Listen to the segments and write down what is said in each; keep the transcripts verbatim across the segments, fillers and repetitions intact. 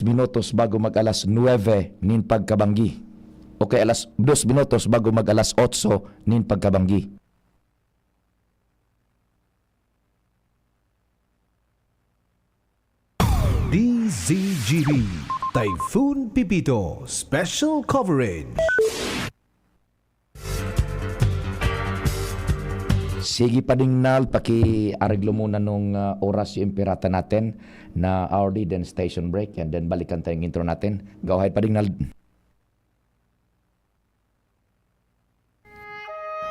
minutos bago mag-alas nuebe nin pagkabanggi. Okay, alas dos minutos bago mag-alas otso nin pagkabanggi. D Z G B, Typhoon Pepito, Special Coverage. Sige pa, Dingnal, paki-areglo muna nung, ah, Orasyo Imperata natin na hourly, then station break, and then balikan tayong intro natin. Go ahead pa, Dingnal.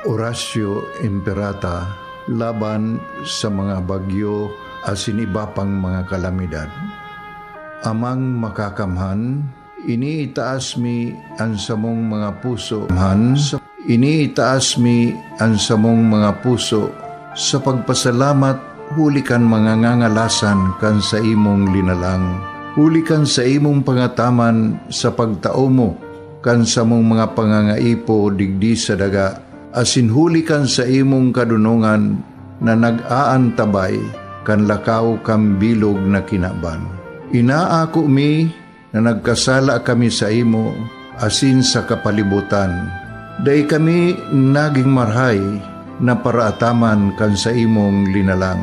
Orasyo Imperata laban sa mga bagyo asin iba pang mga kalamidad. Amang Makakamhan, iniitaas mi an samong mga puso, han, sa, iniitaas mi an samong mga puso sa pagpasalamat huli kan mga ngangalasan kan saimong linalang, huli kan saimong pangataman sa pagtao mo kan samong mga pangangaipo digdi sa daga, asin huli kan saimong kadonongan na nag-aantabay kan lakaw kan bilog na kinaban. Inaako mi na nagkasala kami saimo asin sa kapalibotan. Dai kami nagin marahay na paraataman kan saimong linalang.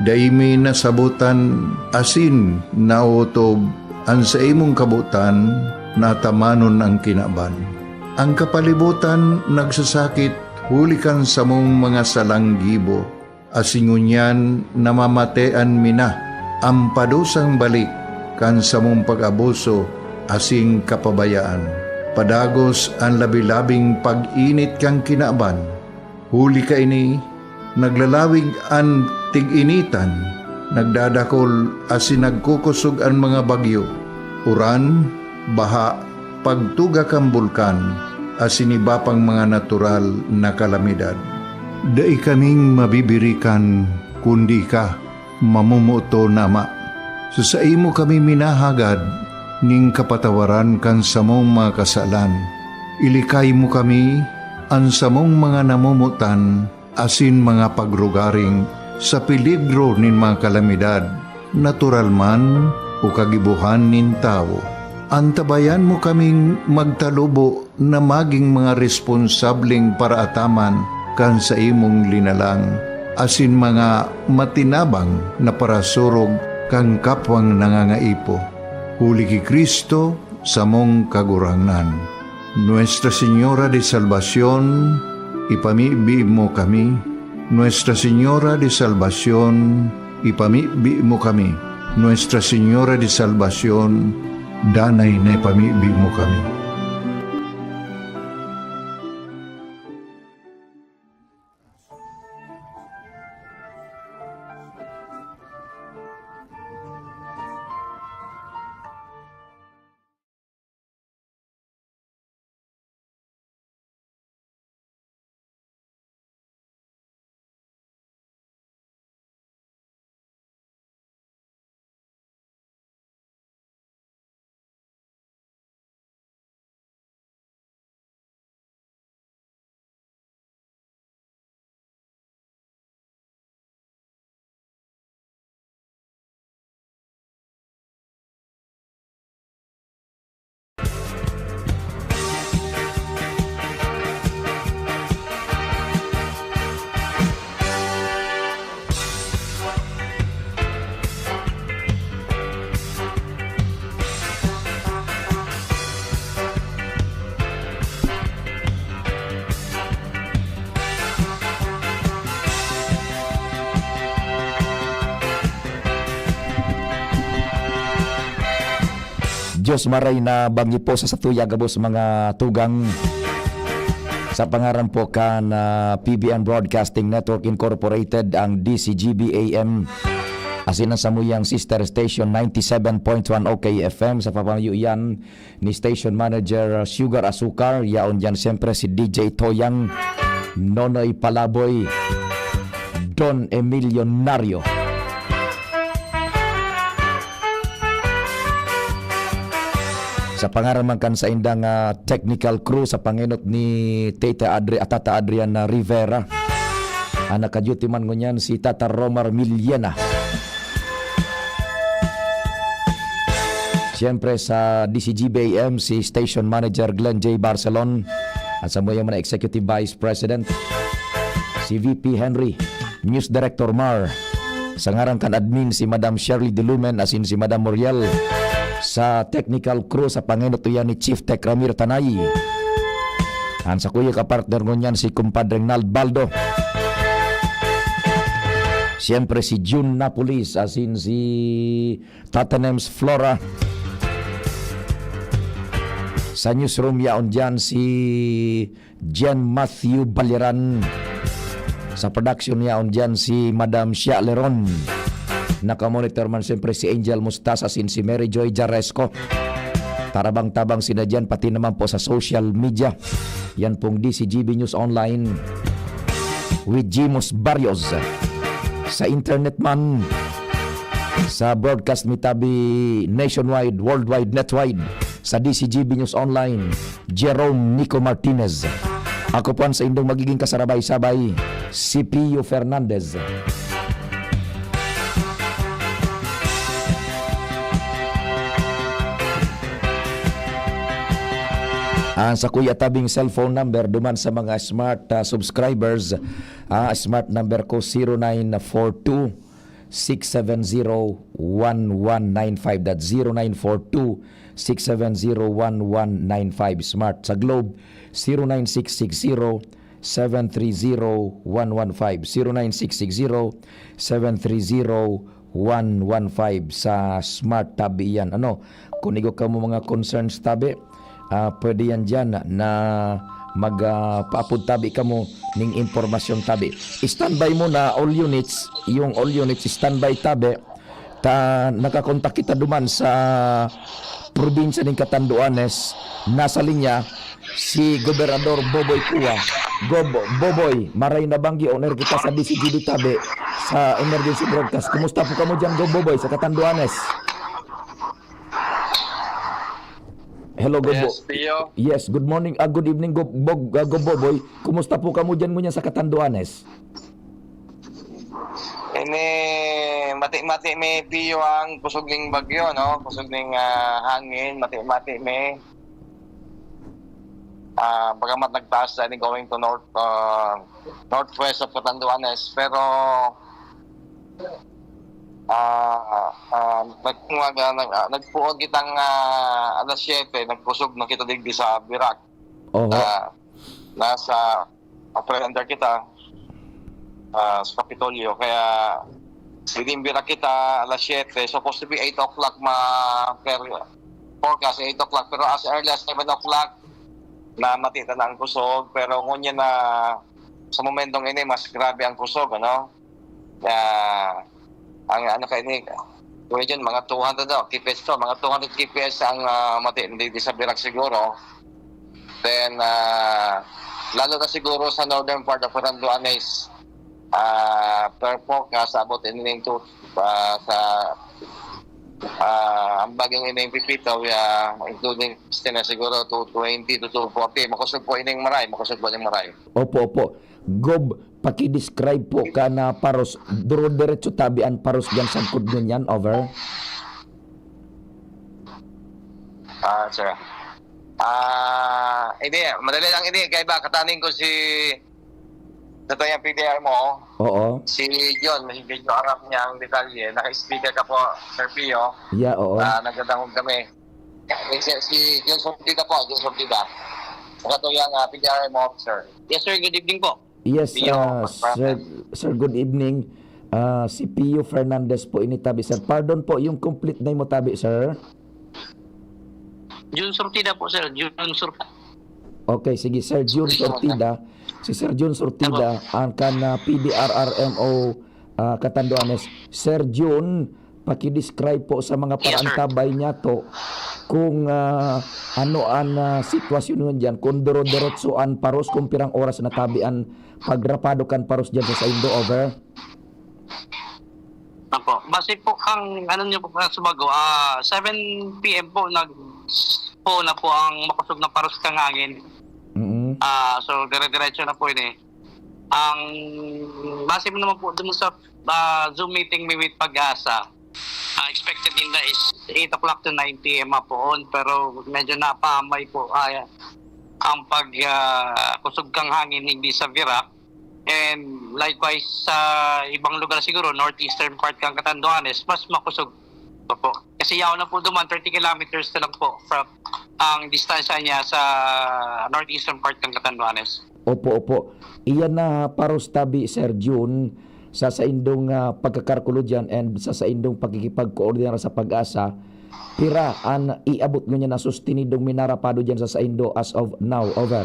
Dai mi nasabotan asin naotob an saimong kabotan na atamanon an kinaban. An kapalibotan nagsasakit huli kan samong mga salang gibo, asin ngunyan namamatean mi na an padusang balik kan samong pag-abuso asin kapabayaan. Padagos an labi-labing pag-init kan kinaban. Huli kaini, naglalawig an tig-initan, nagdadakol asin nagkukosog an mga bagyo, uran, baha, pagtuga kan bulkan, asin iba pang mga natural na kalamidad. Dai kaming mabibirikan, kundi ika, mamomoton na Ama. Sa saimo kami minahagad nin kapatawaran kan samong mga kasalan. Ilikay mo kami, an samong mga namomotan, asin mga pagrugaring sa peligro nin mga kalamidad, natural man o kagibohan nin tawo. Antabayan mo kaming magtalubo na magin mga responsableng paraataman kan saimong linalang, asin mga matinabang na parasurog kan kapwang nangangaipo. Huli ki Cristo, samong Kagurangnan. Nuestra Señora de Salvacion, ipamibi mo kami. Nuestra Señora de Salvacion, ipamibi mo kami. Nuestra Señora de Salvacion, danay na ipamibi mo kami. Dios maray na bangi po sa satuya gabos mga tugang. Sa pangaran po kan, ah, P B N Broadcasting Network Incorporated, ang D C G B A M, asin ang samuyang sister station, ninety-seven point one O K F M, sa papayo yan ni Station Manager, uh, Sugar Asukar, yaon diyan siyempre si D J Toyang, Nonoy Palaboy, Don Emilio Nario. Sa pangaran man kan saindang, uh, technical crew, sa pangenot ni Tita Adri-, Tata Adrian, uh, Rivera, ang nakaduty man ngunyan si Tata Romar Millena. Siyempre sa D C G B A M, si Station Manager Glenn J Barcelon. At sa mga Executive Vice President, si V P Henry, News Director Mar. Sa ngaran kan admin, si Madam Shirley Dulumen, asin si Madam Muriel. Sa technical crew, sa pangenot iyan ni Chief Tech Ramir Tanay. Ang sakuya ka partner ngunyan, si Compadre Nald Baldo. Siyempre, si June Napolis, asin si Tatanems Flora. Sa newsroom, yaon dyan si Jen Matthew Baliran. Sa production, yaon dyan si Madam Shia Leron. Nakamonitor man siyempre si Angel Mustasa, sin si Mary Joy Jaresco. Tarabang-tabang sila dyan, pati naman po sa social media. Yan pong D C G B News Online with Jimos Barrios. Sa internet man, sa broadcast mi tabi nationwide, worldwide, netwide, sa D C G B News Online, Jerome Nico Martinez. Ako po ang sa indong magiging kasarabay-sabay, si Pio Fernandez. Ang sakuya tabing cellphone number duman sa mga smart, ah, subscribers. Ah, smart number ko, zero nine four two, six seven zero, one one nine five. That's zero nine four two, six seven zero, one one nine five. Smart sa Globe, zero nine six six zero, seven three zero, one one five. Zero nine six six zero, seven three zero, one one five. Sa Smart tabi yan. Ano, kung igo kamo mga concerns tabi, ah, pwede yan dyan na mag, ah, paapod tabi kamo ning impormasyon tabi. Standby muna, all units. Yung all units, standby tabi. Ta, nakakontak kita duman sa probinsya ning Catanduanes. Nasa linya si Gobernador Boboy Cua. Gob, Boboy, maray na banggi, on air kita sa D C G B tabi sa emergency broadcast. Kumusta po kamo dyan, Gob Boboy, sa Catanduanes? Hello, Gob Bo-, Yes, Pio. Yes, good morning, ah, good evening, Gob, Bog, ah, Gob Boboy. Kumusta po kamo dyan ngunyan sa Catanduanes? Ini, mati-mati mi, Pio, ang kusog ning bagyo, no? Kusog ning, ah, hangin, mati-mati mi. Ah, bagamat nagtaas na ni going to north, ah, northwest of Catanduanes, pero, ah, ah, nag-, nag-, ah, nag-, ah, nagpuon kitang, ah, alas siyete, nagkusog na kita digdi sa Virac. Oho. Ah, nasa upper under kita, ah, sa Kapitolyo. Kaya, sinimbira kita alas siyete. Supposed to be eight o'clock ma-, per forecast, eight o'clock. Pero as early as seven o'clock, namati na ang kusog. Pero ngunyan na, sa momentong ini, mas grabe ang kusog, ano? Ah, ang ano kaini, Kuya John, mga two hundred daw, K P S to, mga two hundred K P S ang, ah, mati, hindi, di sa Virac siguro. Then, ah, lalo na siguro sa northern part of Catanduanes, ah, per forecast, abot ini ning two, ah, sa, ah, ang bagyong ini yung Pepito, ah, including Christina, siguro two twenty to two forty. Makusog po ining maray, makusog po ining maray. Opo, opo. Gob, paki-describe po kan paros. Duro-diretso tabi an paros diyan sangkod ngunyan, over? Ah, sir. Ah, hindi, madali lang ini. Kaya ba, kataning ko si, sa tayang P D R mo, Oo. si John, mas medyo aram niya ang detalye. Naka-speaker ka po, Sir Pio. Yeah, oo. Ah, nagdadangog kami. Si, si John Sortida po, John Sortida. Sa tuyang, ah, P D R M officer. Yes, sir. Good evening po. Yes, Pio, ah, Mas Sir, Francis. Sir, good evening. Ah, si Pio Fernandez po ini tabi, sir. Pardon po, yung complete name mo tabi, sir? Jun Sortida po, sir. Jun Sortida. Okay, sige, Sir Jun Sortida. Si Sir Jun Sortida, Apo. ang kan, ah, P D R R M O, ah, Catanduanes. Sir Jun, paki-describe po sa mga Yes, sir. parantabay niya to kung, ah, ano an, ah, sitwasyon ngunyan diyan, kung duro-diretso an paros, kung pirang oras na tabi an pagrapado kan paros diyan sa saindo, over? Apo. Base po kang ano niyo po, ah, subago, ah, seven P M po, nag-, po na po ang makusog na paros kang hangin. Mm. Ah, so, dire-diretso na po yun eh. Ang base mo naman po dun sa, ah, Zoom meeting mi with Pag-asa, Ah, expected ninda is eight o'clock to nine p m hapon, pero medyo napaamay po, ah, ang pag, ah, kusog kan hangin digdi sa Virac. And likewise, sa ibang lugar siguro, northeastern part kan Catanduanes, mas makusog pa po. Kasi yaon na po duman, thirty kilometers na lang po from ang distansya niya sa northeastern part kan Catanduanes. Opo, opo. Iyan na paros tabi, Sir Jun, sa saindong, ah, pagkakalkulo diyan and sa saindong pakikipagkoordinar sa PAGASA, pira an iabot ngunyan na sustinidong minarapado diyan sa saindo as of now? Over.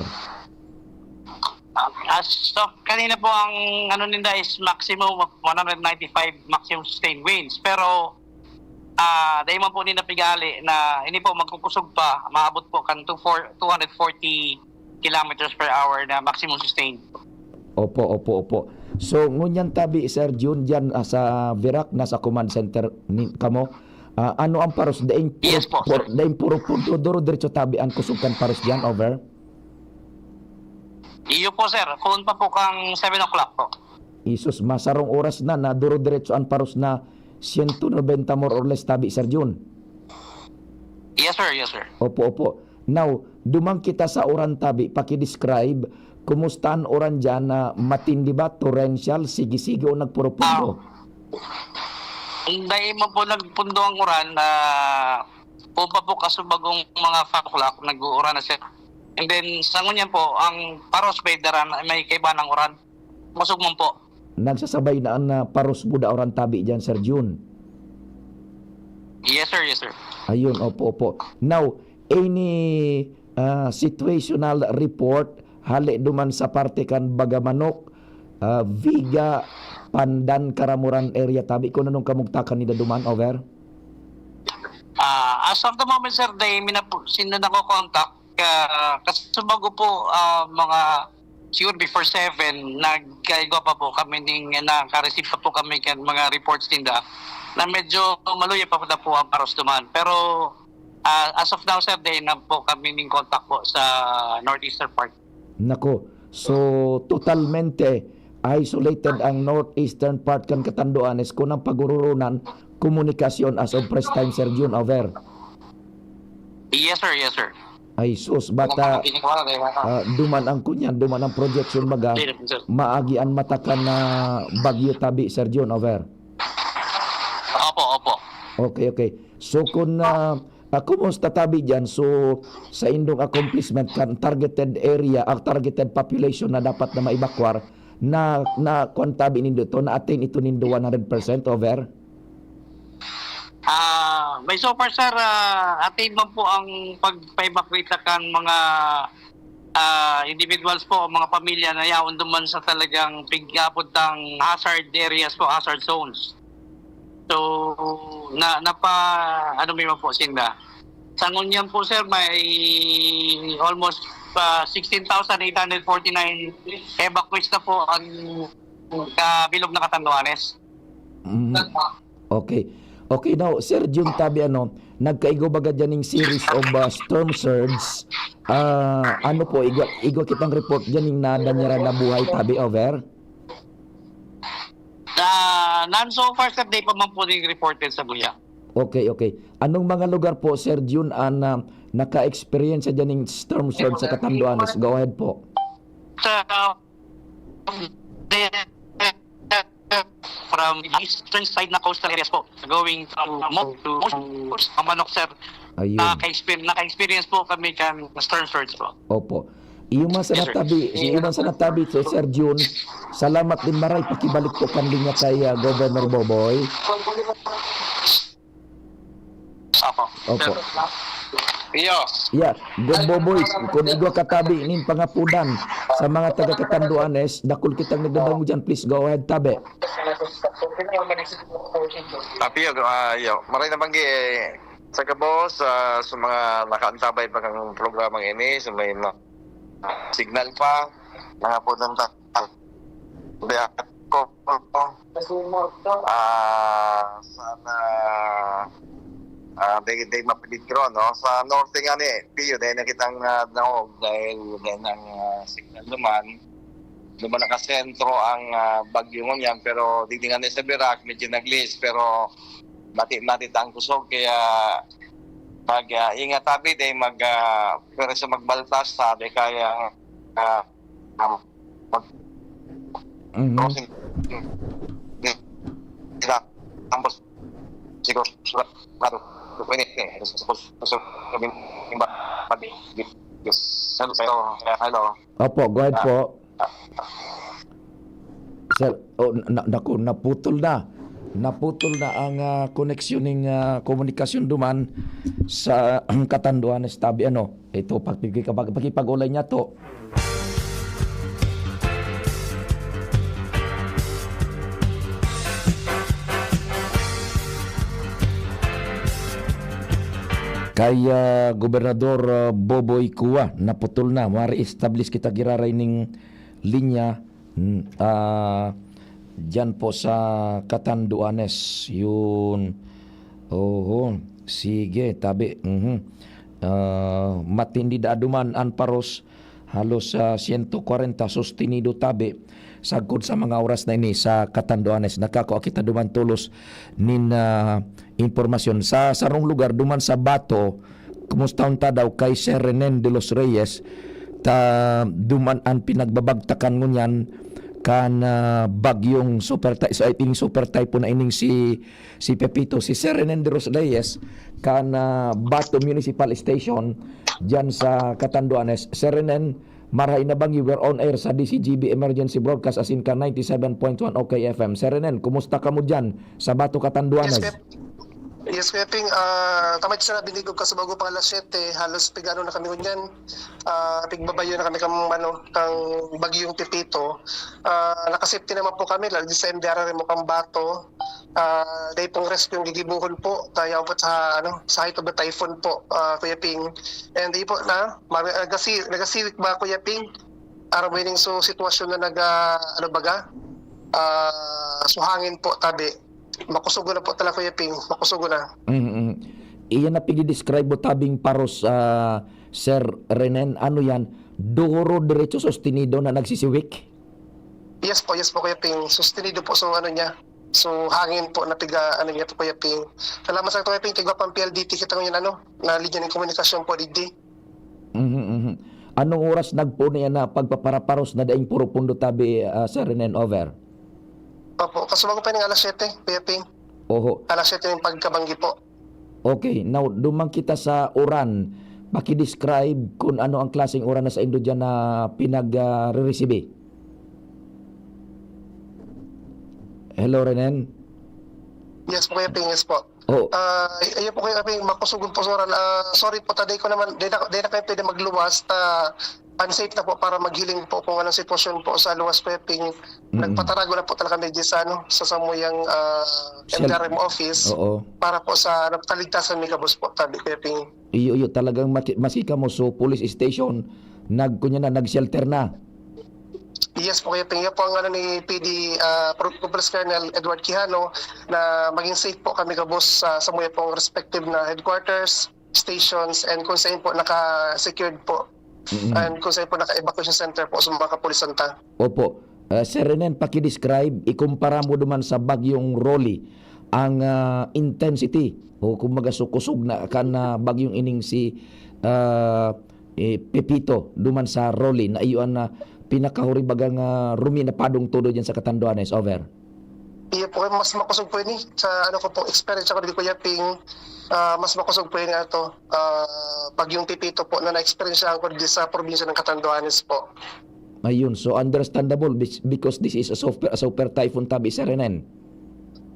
Ah, as of kanina po, ang ano ninda is maximum of one hundred ninety-five maximum sustained winds. Pero, ah, dai man po ninda pigali na ini po magkukusog pa, maabot po kan two four two hundred forty kilometers per hour na maximum sustained. Opo, opo, opo. So, ngunyan tabi, Sir Jun, diyan, ah, sa Virac, nasa command center ni, kamo. Ah, ano ang paros? Daing puro, Yes po, pur-, sir. Daing puro punto, duro diretso tabi ang kusog kan paros diyan, over? Iyo po, sir. Poon pa po kang seven o'clock po. Isus, masarong oras na, na duro diretso ang paros na siyento nobenta more or less tabi, Sir Jun. Yes, sir. Yes, sir. Opo, opo. Now, duman kita sa uran tabi, paki-describe, kumusta an uran diyan, na matindi ba, torrential, sige-sige o nagpuro-puro? Ah, dai man po nagpundo ang uran, ah, poon pa po kasubagong mga five o'clock, nag-uuran na siya. And then, sa ngunyan po, ang paros may daran, may kaiba ng uran. Kusog man po. Nagsasabay na an, ah, paros buda uran tabi diyan, Sir Jun. Yes, sir. Yes, sir. Ayun, opo, opo. Now, any, ah, situational report hale duman sa parte kan Bagamanok, ah, Viga, Pandan, Caramoran area tabi, kun anong kamugtakan ninda duman, over? Ah, as of the moment, sir, dai mi na po sinda nako-contact. Ah, kasi bago po, ah, mga siguro before seven, nagkaigwa pa po kami ning, naka-receive pa po kami kan mga reports ninda na medyo maluya pa po na po ang paros duman. Pero, ah, as of now, sir, dai na po kami ning contact po sa northeastern part. Nako, so totalmente isolated ang northeastern part kan Catanduanes kun ang paguroronan, komunikasyon as of press time, Sir Jun, over. Yes, sir. Yes, sir. Ay sus, bata, ah, duman ang kunyan, duman ang projection baga, Yes, sir. Maagi an matakan na bagyo tabi, Sir Jun, over. Opo, opo. Okay, okay. So kun, ah, ah, kumusta tabi diyan? So sa indong accomplishment kan targeted area, ang targeted population na dapat na maevacuar, na, na kuwan tabi nindo to, na-attain ito nindo one hundred percent, over? Ah, may so far, sir, ah, attain man po ang pagpa-evacuate kan mga, ah, individuals po, mga pamilya na yaon duman sa talagang pig-abot ng hazard areas po, hazard zones. So, na, napa, ano, may man po sinda. Sa ngunyan po, sir, may almost, ah, sixteen thousand eight hundred forty-nine evacuees na po ang, ah, bilog na Catanduanes. Mm. Okay. Okay, now, Sir Jun, tabi, ano, nagkaigo baga dyan ning series of, ah, storm surge. Ah, ano po, igwa, igwa kitang report dyan ning nadanyaran na buhay, tabi, over? Ah, none so far, sir, di pa man po ning reported sa buya. Okay, okay. Anong mga lugar po, Sir Jun, an, ah, naka-experience dyan ning storm surge sa Catanduanes? Go ahead po. Sa, from eastern side na coastal areas po, going to Mo-, to Manok, sir. Ayun. Naka-exper-, naka-experience po kami kan storm surge po. Opo. Iyo man sana Yes, sir. Tabi, iyo man sana tabi, Sir, Sir Jun. Salamat din maray. Pakibalik po kan linya kay, ah, Governor Boboy. Opo. Opo. Iyo. Yeah, Gov Boboy, kun igwa ka tabi nin pangapodan sa mga taga Catanduanes, dakul kitang nagdadangog dyan, please go ahead, tabi. Tabi, ah, iyo. Maray na banggi, eh, sa gabos, ah, sa mga nakaantabay pa kang programang ini, sa may na-, signal pa, mga po ng ta-, Sabi ako, ah, sana, ah, di, di mapeligro, no? Sa norte nga ni, Pio, dahil nakitang, ah, dangog, dahil, dahil ang, ah, signal naman, naman nakasentro ang, ah, bagyo ngunyan, pero digdi nga ni sa Virac, medyo nag-list, pero pati na dito ang kusog, kaya mag, ah, ingat tabi, dahil mag, ah, pero sa magbaltas, sabi kaya, ah, um, mag, Mhm. Tapos, siguro, siguro, siguro, hello, hello. Opo, go ahead po. Sir, oh, na, na, naku, naputol na. Naputol na ang, ah, koneksyon ning, ah, komunikasyon duman sa Catanduanes tabi, ano. Ito, pag-, pag-, pag-, pakipag-ulay niya to. Kay, ah, Gobernador, ah, Boboy Cua, naputol na. Ma-reestablish kita giraray ning linya, hmm, ah, diyan po sa Catanduanes. Yun. Oho. Sige, tabi. Mhm. Ah, matindi daa duman an paros. Halos, ah, siyento kwarenta sustenido tabi, sagkod sa mga oras na ini sa Catanduanes. Nakakua kita duman tolos nin, ah, impormasyon. Sa sarong lugar, duman sa Bato, kumusta unta daw kay Sir Renen de los Reyes, ta duman an pinagbabagtakan ngunyan kan, ah, bagyong super ty-, so, I think super typhoon na ining si, si Pepito, si Sir Renen de los Reyes, kan, ah, Bato Municipal Station, diyan sa Catanduanes. Sir Renen, marahay na banggi, we're on air sa D C G B Emergency Broadcast, asin kan ninety-seven point one O K F M. Sir Renen, kumusta kamo diyan sa Bato, Catanduanes? Yes, Kuya Ping. Ah, tama yung sinabi ni Gob, kasubago pa alas siyete, halos pigano na kami ngunyan. Ah, pigbabayo na kami kang, ano, kang Bagyong Pepito. Ah, nakasafety naman po kami, lalo sa M D R R mo kang Bato. Ah, dahil pong rescue yung gigibuhon po, kaya po sa, ano, sa height of the typhoon po, ah, Kuya Ping. And di po na, mami-, nagasi-, nagasiwik ba, Kuya Ping? Aram mo yun yung so, sitwasyon na nag, ah, ano baga? Ah, so hangin po, tabi. Makusugo na po talaga, Kuya Ping. Makusugo na. Mm-mm. Iyan na pigidescribe mo tabing paros, ah, Sir Renen. Ano yan? Duro, diretso, sostenido na nagsisiwik? Yes po, yes po, Kuya Ping. Sostenido po. So, ano niya? So, hangin po na piga, ano niya po, Kuya Ping. Salamat sa Kuya Ping. Tigwa pang P L D T kita ngayon, ano, na linya ng komunikasyon po, digdi. Mhm, mhm. Anong oras nagpo niya na pagpaparaparos na daing puro pundo tabi, ah, Sir Renen, over? Opo, kasubago pa ng alas siyete, Kuya Ping. Oho. Alas siyete yung pagkabanggi po. Okay, now, duman kita sa uran. Paki-describe kung ano ang klaseng uran na sa indo dyan na pinag, ah, re-resibi. Hello, Renen? Yes po, Kuya Ping, yes po. Oh. Ah, ay-, ayun po, Kuya Ping, makusugon po sa uran. Ah, sorry po, taday ko naman, di na, di na kayo pwede magluwas. Ta, unsafe na po para maghiling po kung anong sitwasyon po sa luwas, Kuya Ping. Mm. Nagpatarago na po talaga medyo sa, ano, sa samuyang, ah, Sel-, M D R M office, oo, para po sa, ano, kaligtasan ni Gabos po, tabi, Kuya Ping. Iyo, iyo, talagang mati-, masikamo. So, police station, nag-, kunya na, nag-shelter na. Yes po, Kuya Ping. Yan po ang ano ni P D, ah, Pro-, Police Colonel Edward Quijano, na maging safe po kami gabos sa, sa mga pong respective na headquarters, stations, and kung saan po naka-secured po. Mm-mm. And kung saan po naka-evacuation center po sa mga kapulisan ta. Opo. Ah, Sir Renen, paki-describe, ikumpara mo duman sa Bagyong Rolly ang, ah, intensity o kumbaga sukusog na kan, ah, bagyong ining si, ah, eh, Pepito duman sa Rolly na iyo an, ah, pinakahuri bagang, ah, rumi na padong todo diyan sa Catanduanes. Over. Iyo po, mas makusog po ini. Sa ano ko po, experience ko ni Kuya Ping, ah, mas makusog po ini ato, ah, Bagyong Pepito po na na-experience ko di sa probinsya ng Catanduanes po. Ayun, so understandable bis-, because this is a super, a super typhoon tabi, Sir Renen.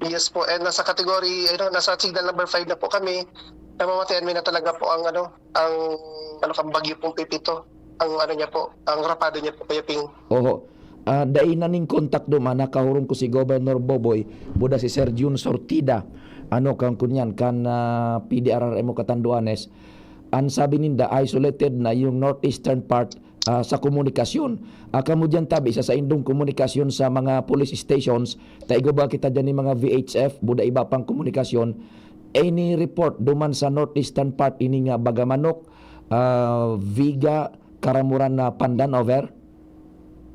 Yes po, and nasa category, ano, nasa signal number five na po kami. Namamatayan mi na talaga po ang, ano, ang, ano, kang bagyo pong Pepito. Ang, ano niya po, ang rapado niya po, Kuya Ping. Oho. Ah, dai na ning kontak duman, nakahurong ko si Governor Boboy, buda si Sir Jun Sortida, ano, kan kunyan, kan, ah, P D R R M o Catanduanes. An sabi ninda, isolated na yung northeastern part, ah, sa komunikasyon. Ah, kamo diyan tabi, sa saindong komunikasyon sa mga police stations, ta igwa ba kita diyan ni mga V H F, buda iba pang komunikasyon, any report duman sa northeastern part ini nga Bagamanok, ah, Viga, Caramoran na Pandan, over?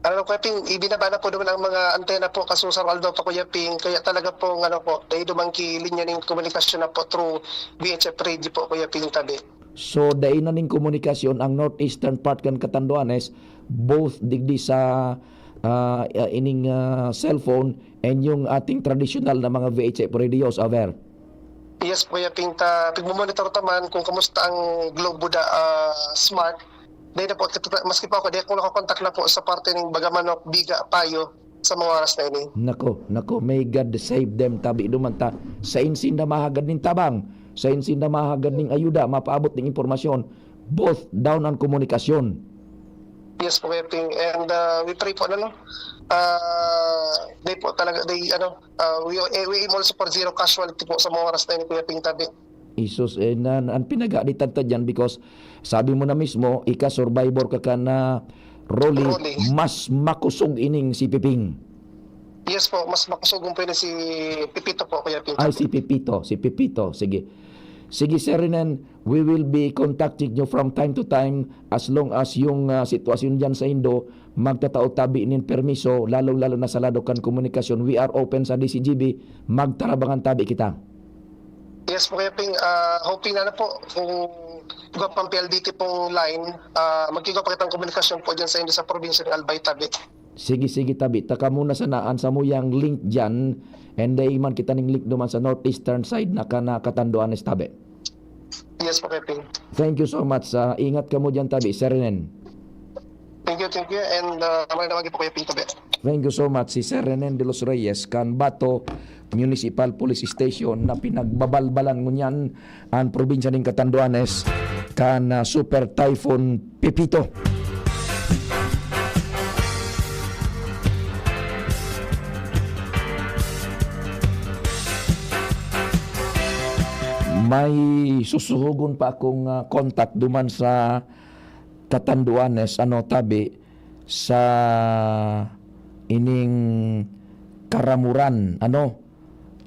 Ano, Kuya Ping, ibinaba na po naman ang mga antena po, kasusar aldaw pa, Kuya Ping. Kaya talaga po, ano po, dahil dumang ki linya ning komunikasyon na po through V H F radio po, Kuya Ping, tabi. So, dai na ning komunikasyon ang northeastern part kan Catanduanes, both digdi sa, ah, ah, ining, ah, cellphone and yung ating tradisyonal na mga V H F radios, Aver? Yes, Kuya Ping, ta, pigmomonitor ta man kung kamusta ang Globe da, ah, Smart. Dahil na po, kita-, maski po ako, di ako nakakontak na po sa parte ng Bagamanok, Biga, Payo sa mga oras na ini. Nako, nako, may God save them, tabi duman ta. Sain sinda mahagad nin tabang, sain sinda mahagad ning ayuda, mapaabot ning impormasyon, both down ang komunikasyon. Yes po, Kuya Ping. And, ah, we pray po na, no? Ah, di po talaga, di, ano, ah, we, eh, we aim also for zero casualty po sa mga oras na ini, Kuya Ping, tabi. Isus, eh, na, na, ang pinagaditan ta dyan because sabi mo na mismo, ika survivor ka kan, ah, Rolly, Rolly. Mas makusog ining si Piping. Yes po, mas makusog po ini si Pipito po, Kuya Ping. Ay, si Pipito, si Pipito. Sige. Sige, Sir Renen, we will be contacting you from time to time as long as yung, ah, sitwasyon dyan sa Indo, magtatao tabi nin permiso, lalo-lalo na sa lado kan komunikasyon. We are open sa D C G B, magtarabangan tabi kita. Yes po, Kuya Ping. Ah, hoping na, ano po, kung iba pang P L D T pong line, ah, magkikiba pa kitang komunikasyon po dyan sa Indo sa probinsya ng Albay, tabi. Sige, sige, tabi. Taka muna sana an samuyang link dyan. And dai man kita ning link duman sa northeastern side na kan Catanduanes, tabi. Yes po, Kuya Ping. Thank you so much. Ah, ingat kamo dyan, tabi, Sir Renen. Thank you, thank you. And, ah, maraming salamat po, Kuya Ping, tabi. Thank you so much. Si Sir Renen de los Reyes, kan Bato Municipal Police Station, na pinagbabalbalan ngunyan an probinsya nin Catanduanes kan, ah, Super Typhoon Pepito. May susuhugon pa akong, ah, contact duman sa Catanduanes, ano, tabi sa ining Caramoran, ano,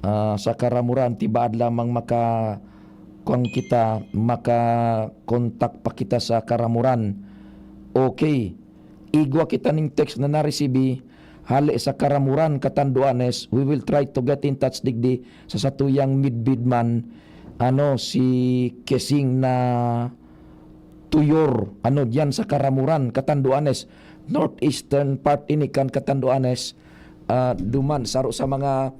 ah, sa Caramoran, tibaad lamang maka-, kuwan kita, maka-contact pa kita sa Caramoran. Okay. Igwa kita ning text na naresibi hale sa Caramoran, Catanduanes. We will try to get in touch digdi sa satuyang midbid man, ano, si Kesing na Tuyor, ano, diyan sa Caramoran, Catanduanes. Northeastern part ini kan Catanduanes. Ah, duman, saro sa mga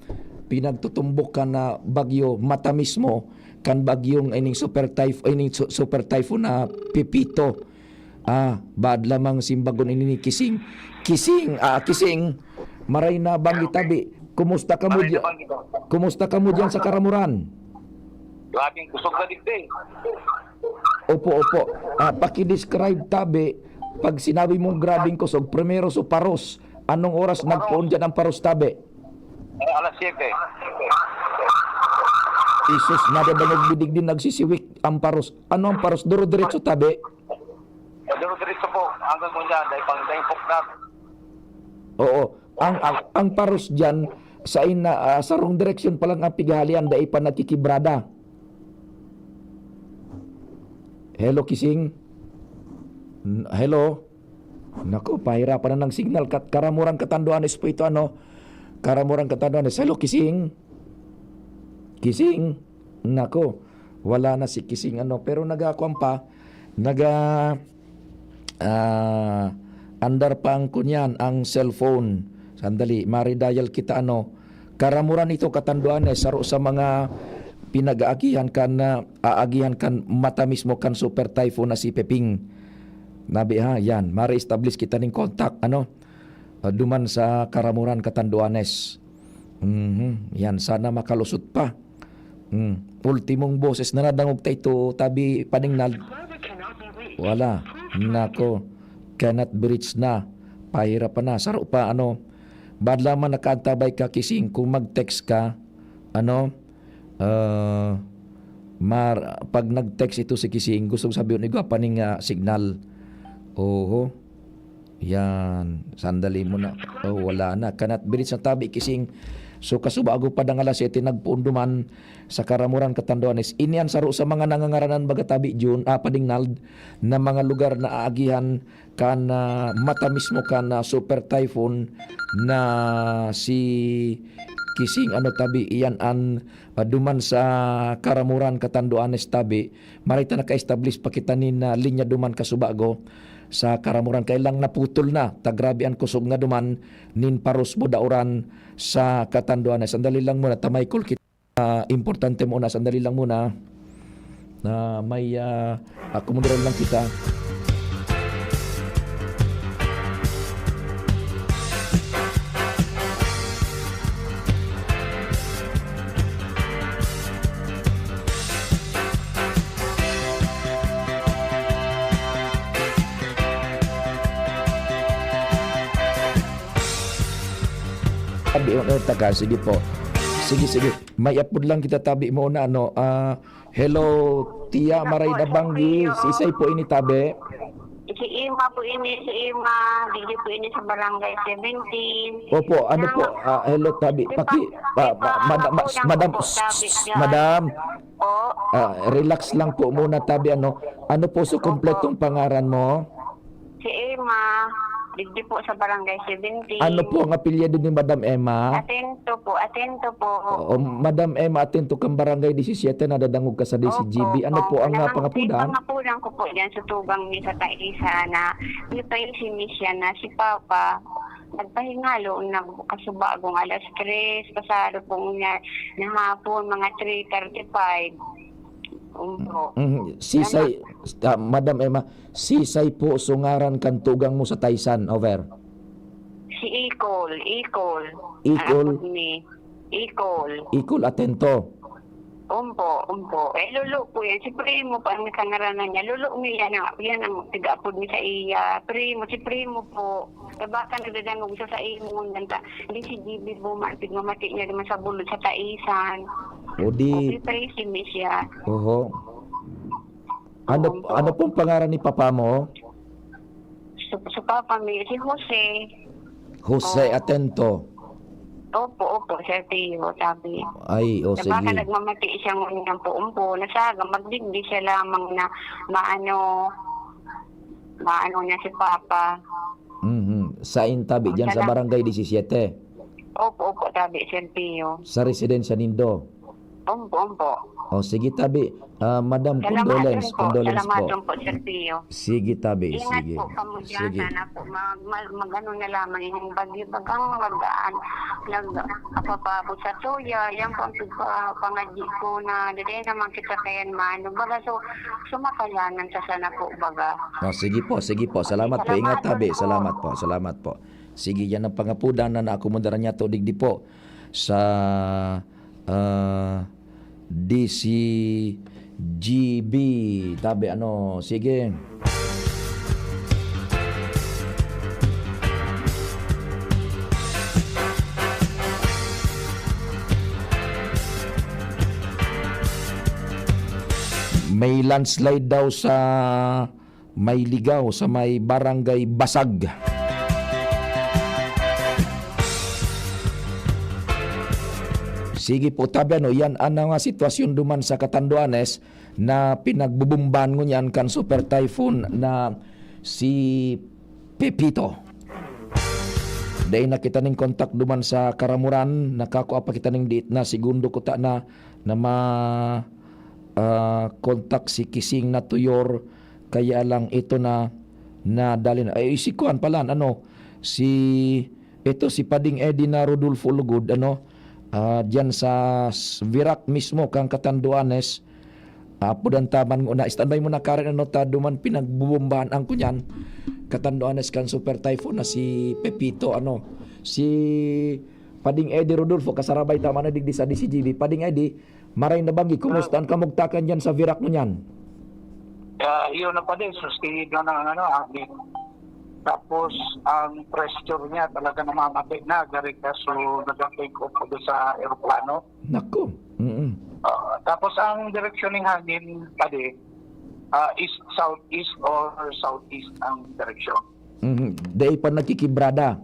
pinagtutumbok kan, ah, bagyo, mata mismo kan bagyong ining super typh-, ining su-, super typhoon na Pepito. Ah, baad lamang simbagon ini ni Kising. Kising, ah, Kising, maray na banggi tabi. Kumusta kamo Maray na diya-, banggi daw. Kumusta kamo diyan sa Caramoran? Grabeng kusog na digdi. Opo, opo. Ah, paki-describe tabi, pag sinabi mong grabeng kusog, primero so paros. Anong oras nagpoon diyan ang paros tabi? Eh, alas siyete. Isus, nadadangog bidig din nagsisiwik ang paros. Ano ang paros? Duro-diretso tabi? Eh, duro-diretso po. Hanggang ngunyan, dahil pang, dahil poknat. Oo. Ang, ang, ang paros diyan, sa ina, ah, sarong direksyon pa lang ang pighahalian, dai pa nagkikibrada. Hello, Kising? N-, hello? Naku, pahirapan na ng signal. Kat-, Caramoran, Catanduanes po ito, ano? Caramoran, Catanduanes. Hello, Kising? Kising? Naku, wala na si Kising, ano? Pero nagakuan pa, naga-, ah, andar pa ang kunyan, ang cellphone. Sandali, mari-dial kita, ano? Caramoran ito, Catanduanes, saro sa mga pinag-aagihan kan, ah, aagihan kan mata mismo kan super typhoon na si Peping. Nabi ha, yan, mare-establish kita ning contact, ano? Ah, duman sa Caramoran, Catanduanes. Mhm, yan, sana makalusot pa. Hmm, ultimong boses na nadangog ta ito, tabi, Paningnal. Wala. Nako, cannot be reached na. Pahirapan na. Saro pa, ano, bad lamang nakaantabay ka, Kising, kung mag-text ka, ano, ah, mar-, pag nag-text ito si Kising, gustong sabihin, igwa pa ning, ah, signal. Oho. Yan. Sandali muna. Oh, wala na. Cannot be reached na tabi, Kising. So, kasubago pa dang alas siyete nagpoon duman sa Caramoran, Catanduanes. Ini an saro sa mga nangangaranan baga tabi, Jun, ah, Pading Nald, na mga lugar na aagihan kan, ah, mata mismo kan, ah, super typhoon na si Kising, ano, tabi, iyan an, ah, duman sa Caramoran, Catanduanes, tabi. Maray ta naka-establish pa kita nin, ah, linya duman kasubago sa Caramoran. Kailang naputol na, ta grabe an kusog na duman nin Parusbo, Daoran sa Catanduanes. Sandali lang muna, ta may call kita. Ah, importante muna, sandali lang muna. Na may, ah, akomodaran lang kita. Tabi, ano, taga, sige po. Sige, sige. May apod lang kita tabi mo na, ano, ah, hello, Tiya Maray Nabanggi. Si isay po ini tabi? Si Ima po ini, si Ima. Dili po ini sa barangay seventeen. Opo, ano po? Ah, hello, tabi. Paki, pa, pa, madam, madam, madam, madam. Ah, relax lang po muna, tabi, ano. Ano po sa kompletong pangaran mo? Si Emma, digdi po sa Barangay seventeen. Ano po ang apelyido ni Madam Emma? Atento po, Atento po. Oo, Madam Emma, Atento kang Barangay disisiyete, nadadangog ka sa D C G B. Opo, ano po ang, ah, pangapudan? Ang pangapudan ko po dyan sa tugang ni sa Taisa na may paisimik siya na si Papa nagpahingalo na kasubagong alas tres, pasado po niya na hapon, mga three thirty-five. Opo. Mhm. Sisay, ah, Madam Emma, sisay po so ngaran kan tugang mo sa Taysan, over? Si Ikol, Ikol. Ikol? Ang apod ni Ikol. Ikol Atento. Ompo, ompo. Eh, lolo ko yan. Si Primo pa ang nakangaranan niya. Lolo mi yan. Ang, yan ang tiga-apod mi sa iya. Primo, si Primo po. Sa baka nagdadangog sa, sa imo, nanta. Hindi si G B po, ma-, tigmamati niya naman sa bulod sa Taisan. O di. Okay, pa rin si Miss siya. Oho. Ano, Opo. Ano pong pangaran ni papa mo? Sa, sa papa mi, si Jose. Jose Oh. Atento. Opo, opo, Sir Teo, sabi. Ay, o, Sa baka sige. Nagmamati siya ngunyan po, umpo, nasaga, magdigdi siya lamang na maano, maano niya si Papa. Mhm. Sa intabi, diyan sa Salamat. Barangay disisiyete? Opo, opo, tabi, Sir Teo. Sa residensya nindo? Ompo, ompo. O, sige, tabi. Ah, madam, Salamat condolence, din po. Condolence Salamat po. Din po, Sir Teo. Sige, tabi, Ingat sige. Po kamo dyan. Sige. Sana po mag-, mag-, mag-ano na lamang yung bagyo. Bagang mag-, an-, nag-, apapabot sa tuya. Yan po ang pagpa-, pangadyi ko na dali naman kita kayan maano. Baga, so, sumakalanan ka sana po, baga. O, sige po, sige po. Salamat po. Ingat, Salamat tabi. Po. Salamat po, salamat po. Sige, yan ang pangapudan na naakomodaran niya to digdi po sa, ah, D C G B. Tabi, ano, sige. May landslide daw sa Mailigaw, sa may Barangay Basag. Sige po, tabi, ano, yan ang mga sitwasyon duman sa Catanduanes na pinagbubumbahan ngunyan kan super typhoon na si Pepito. Dai na kita ning kontak duman sa Caramoran, nakakua pa kita ning diit na segundo kuta na, na ma-, ah, kontak si Kising na Tuyor, kaya lang ito na, nadali na. Ay, si kuan pala, ano, si, ito, si Pading Eddie na Rodolfo Lugod, ano, ah, diyan sa s-, Virac mismo, kang Catanduanes, apo dan taman ngona, standby muna, Karen, ano, ta duman pinagbubombahan ang kunyan, Catanduanes kan super typhoon na si Pepito, ano, si Pading Eddie Rodolfo, kasarabay ta man na digdi sa D C G B. Pading Eddie, maray na banggi, kumusta ang kamugtakan diyan sa Virac ngunyan? Ah, yun na pa din, sustihido na ang ano, hangin. Tapos, ang pressure niya talaga namamati na, gari ka, so, nag-take off ko doon sa aeroplano. Nako. Mm-mm. Ah, tapos ang direksyon ng hangin, padi, ah, is southeast or southeast ang direksyon. Mhm. Dai pa nagkikibrada?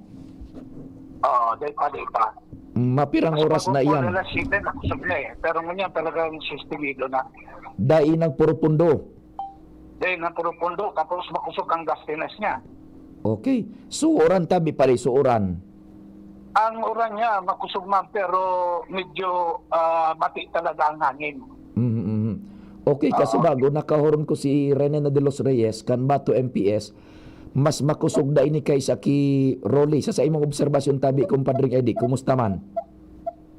Oo, dai pa, dai pa. Mapirang oras na iyan? Alas siyete, nakusog na eh. Pero ngunyan talagang sistigido na. Dai nagpurupundo? Dai nagpurupundo, tapos makusog ang gustiness niya. Okay. Suoran tabi pare, suoran. Ang uran niya, makusog man, pero medyo, ah, mati talaga ang hangin. Mhm, mhm. Okay, kasi Oo. bago, nakahoron ko si Rene na de los Reyes, kan Bato M P S, mas makusog na ini kaysa ki Rolly. Sa, sa imong obserbasyon tabi, Kumpadre Eddie, kumusta man?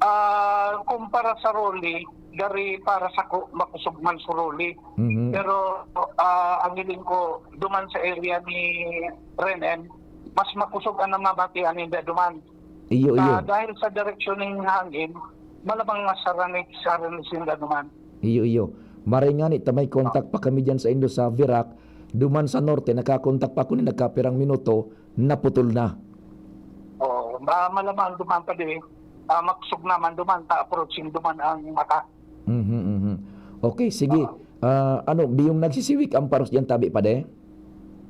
Ah, kumpara sa Rolly, gari para sako, makusog man sa Rolly. Mhm. Pero, ah, ang hiling ko, duman sa area ni Renen, mas makusog ang namamatian ninda duman. Iyo, iyo. Ah, dahil sa direksyon ng hangin, malamang mas sarangit, sarangit sinda duman. Iyo, iyo. Maray ngani ta may kontak pa kami diyan sa indo sa Virac. Duman sa norte, nakakontak pa ako ni nagkapirang minuto, naputol na. Oo, ma-, malamang duman pa din. Ah, makusog naman duman, ta approaching duman ang mata. Mhm, mhm. Okay, sige. Oo. Ah, ano, biyong nagsisiwik ang paros diyan tabi, pade?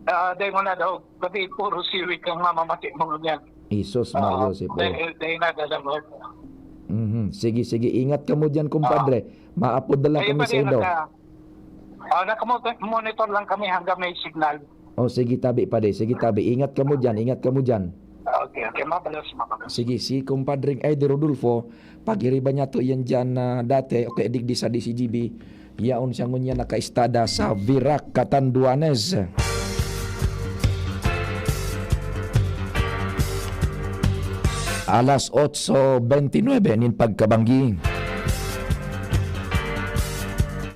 Ah, dai mo na daw. Pati puro siwik ang mamamati mo niyan. Jesus, Mario, Oo, si Paul. dai, dai na dadabot. Mhm. Sige, sige. Ingat kamo diyan, kumpadre. Maapod na lang Ayun kami pa sa din, indo. naka-, ah, naka-monitor lang kami hanggang may signal. Oh, sige, tabi, pade. Sige, tabi. Ingat kamo diyan, ingat kamo diyan. Okay, okay. Mabalos, mabalos. Sige, si kumpadring Eddie Rodolfo, pag-iriba niya to yan diyan na dati, okay, digdi sa D C G B, yaon siya ngunyan nakaistada sa Virac, Catanduanes. Alas otso bentinuebe nin pagkabanggi.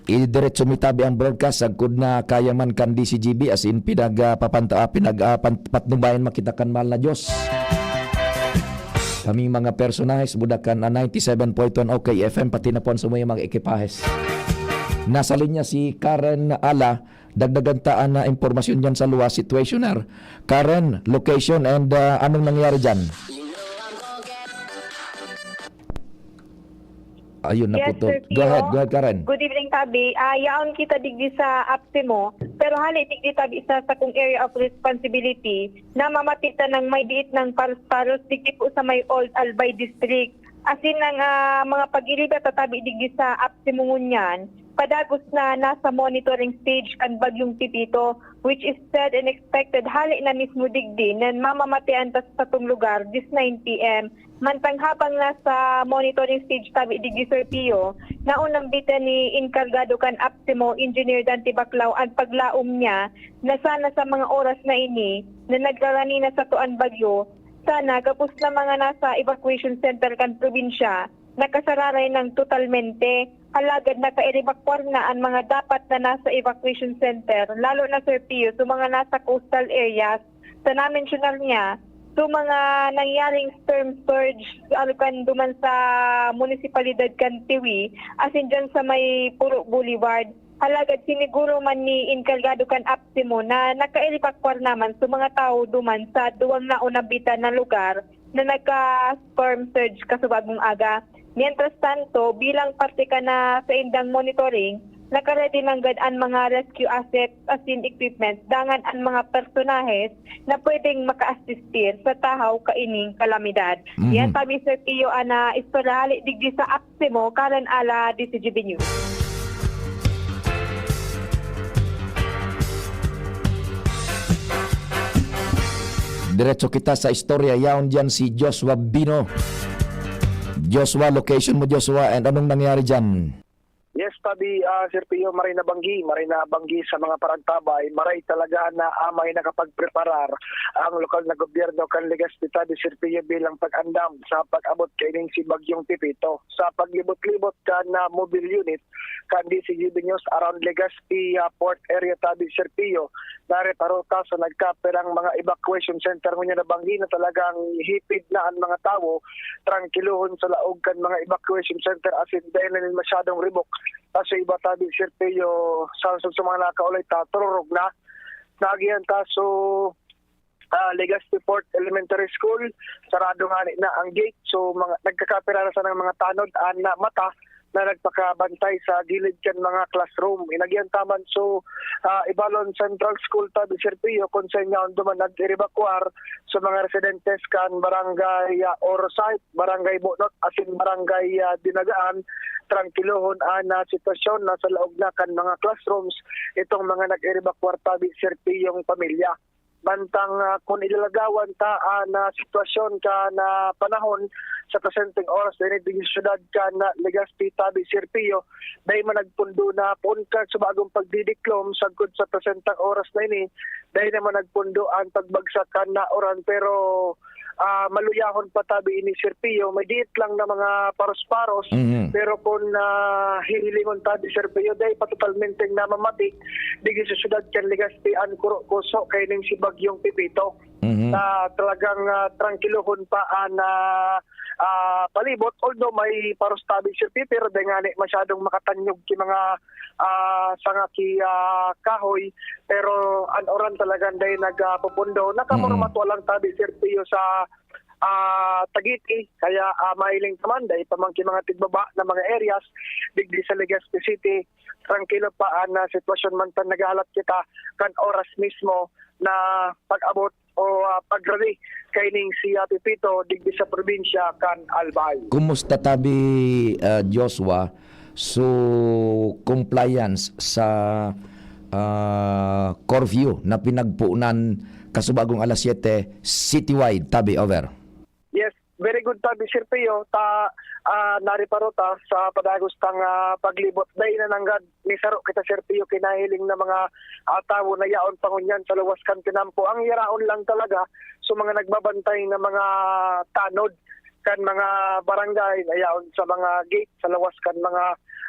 Idiretso mi tabi ang broadcast sagkod na kaya man kan D C G B, as in, pinag, ah, papanta-, ah, pinag, ah, pan-, patnubayan makita kan mahal na Diyos. Kaming mga personahes, budak kan, ah, ninety seven point one O K F M, pati na po ang sumuyang mga ekipahes. Nasa linya si Karen Ala, dagdagan ta an, ah, impormasyon diyan sa luwas, situationer. Karen, location and, ah, anong nangyari diyan? Ayun, Yes, naputol. Sir Go ahead, Pio. go ahead, Karen. Good evening, tabi. Ah, yaon kita digdi sa APSEMO, pero hali digdi tabi sa sakong area of responsibility na mamati ta ng may biit ng paros-paros digdi po sa may Old Albay District. Asin ang, ah, mga pag-iriba ta tabi digdi sa APSEMO ngunyan, padagos na nasa monitoring stage kan Bagyong Pepito, which is said and expected hali na mismo digdi na mamamatean ta sa satong lugar this nine P M. Mantang habang nasa monitoring stage tabi digdi, Sir Pio, naunambitan ni Enkargado kan APSEMO, Engineer Dante Baclao, ang paglaom niya na sana sa mga oras na ini na nagrarani na sato an bagyo, sana gabos na mga nasa evacuation center kan probinsya nakasararay nang totalmente. Alagad nakaerebakwar na an mga dapat na nasa evacuation center, lalo na, Sir Pio, sa mga nasa coastal areas. Sa namensyonal niya, so mga nangyaring storm surge, ano kan duman sa munisipalidad kan Tiwi, asin dyan sa may Puro Boulevard. Alagad siniguro man ni Enkargado kan APSEMO na nakaevakwar naman so mga tawo duman sa duwang naunambitan na lugar na nagka-storm surge kasubagong aga. Mientras tanto, bilang parte ka na sa indang monitoring, nakaready nanggad an mga rescue assets asin equipment dangan an mga personahes na pwedeng maka-assistir sa tahaw kaining kalamidad. Mhm. Yan pa, Mister Pio, ana istorya hali digdi sa APSEMO, Karen Ala, D C G B News. Diretso kita sa istorya. Yaon diyan si Joshua Bino. Joshua, location mo, Joshua, and anong nangyari diyan? Yes, tabi, ah, Sir Pio, maray na banggi, maray na banggi sa mga parantabay, maray talaga na amay nakapagpreparar ang lokal na gobyerno kan Legazpi, tabi, Sir Pio, bilang pag-andam sa pag-abot kaining si Bagyong Pepito. Sa paglibot-libot kan, ah, mobile unit kan D C G B News around Legazpi, ah, Port Area, tabi, Sir Pio, nareparo ta sa nagkapirang mga evacuation center ngunyan na banggi na talagang hipid na an mga tawo, trangkilohon sa laog kan mga evacuation center asin dai na nin masyadong ribok. Kaso iba tabi, Sir Pio, sa, sa, sa mga nakaulay ta, tururog na. Naagihan ta, so, ah, Legazpi Port Elementary School, sarado ngani na ang gate. So, mga, nagkakapira na sana ang mga tanod, ah, na mata, na nagpakabantay sa gilid kan mga classroom. Inagyan ta man so, ah, Ibalon Central School tabi, Sir Pio, kun saen yaon duman nag-erebakwar sa mga residentes kan Barangay, ah, Orosite, Barangay Bunot, asin Barangay, ah, Dinagaan. Trangkilohon an, ah, sitwasyon na sa laog na kan mga classrooms itong mga nag-erebakwar tabi, Sir Pio, yung pamilya. Mantang, ah, kun ilalagawan ta an, ah, sitwasyon kan, ah, panahon sa presenteng oras na ini digdi sa syudad kan, ah, Legazpi tabi, Sir Pio, dai man nagpundo na poon kan subagong pagdidiklom sagkod sa presenteng oras na ini, dai naman nagpundo an pagbagsak kan nauran, pero, ah, maluyahon pa tabi ini, Sir Pio. May diit lang na mga paros-paros, Mhm. pero kun, ah, hihilingon tabi, Sir Pio, dai pa totalmenteng namamati digdi sa syudad kan Legazpi an kuro-kuso kaining si Bagyong Pepito. Mhm. Na talagang, ah, trangkilohon pa an, ah, ah, palibot. Although may paros tabi, Sir Pio, pero dai ngani masyadong makatanyog ki mga, ah, sanga ki, ah, kahoy. Pero an uran talagang dai nagpupundo. Nakamurmato lang tabi, Sir Pio, sa, ah, Taguig, kaya, ah, mahiling ta man, dai pa man ki mga tigbaba na mga areas digdi sa Legazpi City. Trangkilo pa an, ah, sitwasyon, mantang naghahalat kita kan oras mismo na pag-abot o, ah, pagrabi kaining si, ah, Pepito digdi sa probinsya kan Albay. Kumusta tabi, ah, Joshua, so compliance sa, ah, curfew na pinagpunan kasubagong alas siyete citywide, tabi, over? Yes, very good tabi, Sir Pio. Ta, ah, nariparo ta sa padagos tang, ah, paglibot. Dai na nanggad misaro kita, Sir Pio, kinahiling na mga, ah, tawo na yaon pa ngunyan sa luwas kan tinampo. Ang yaraon lang talaga, so mga nagbabantay na mga tanod kan mga barangay na yaon sa mga gate sa luwas kan mga,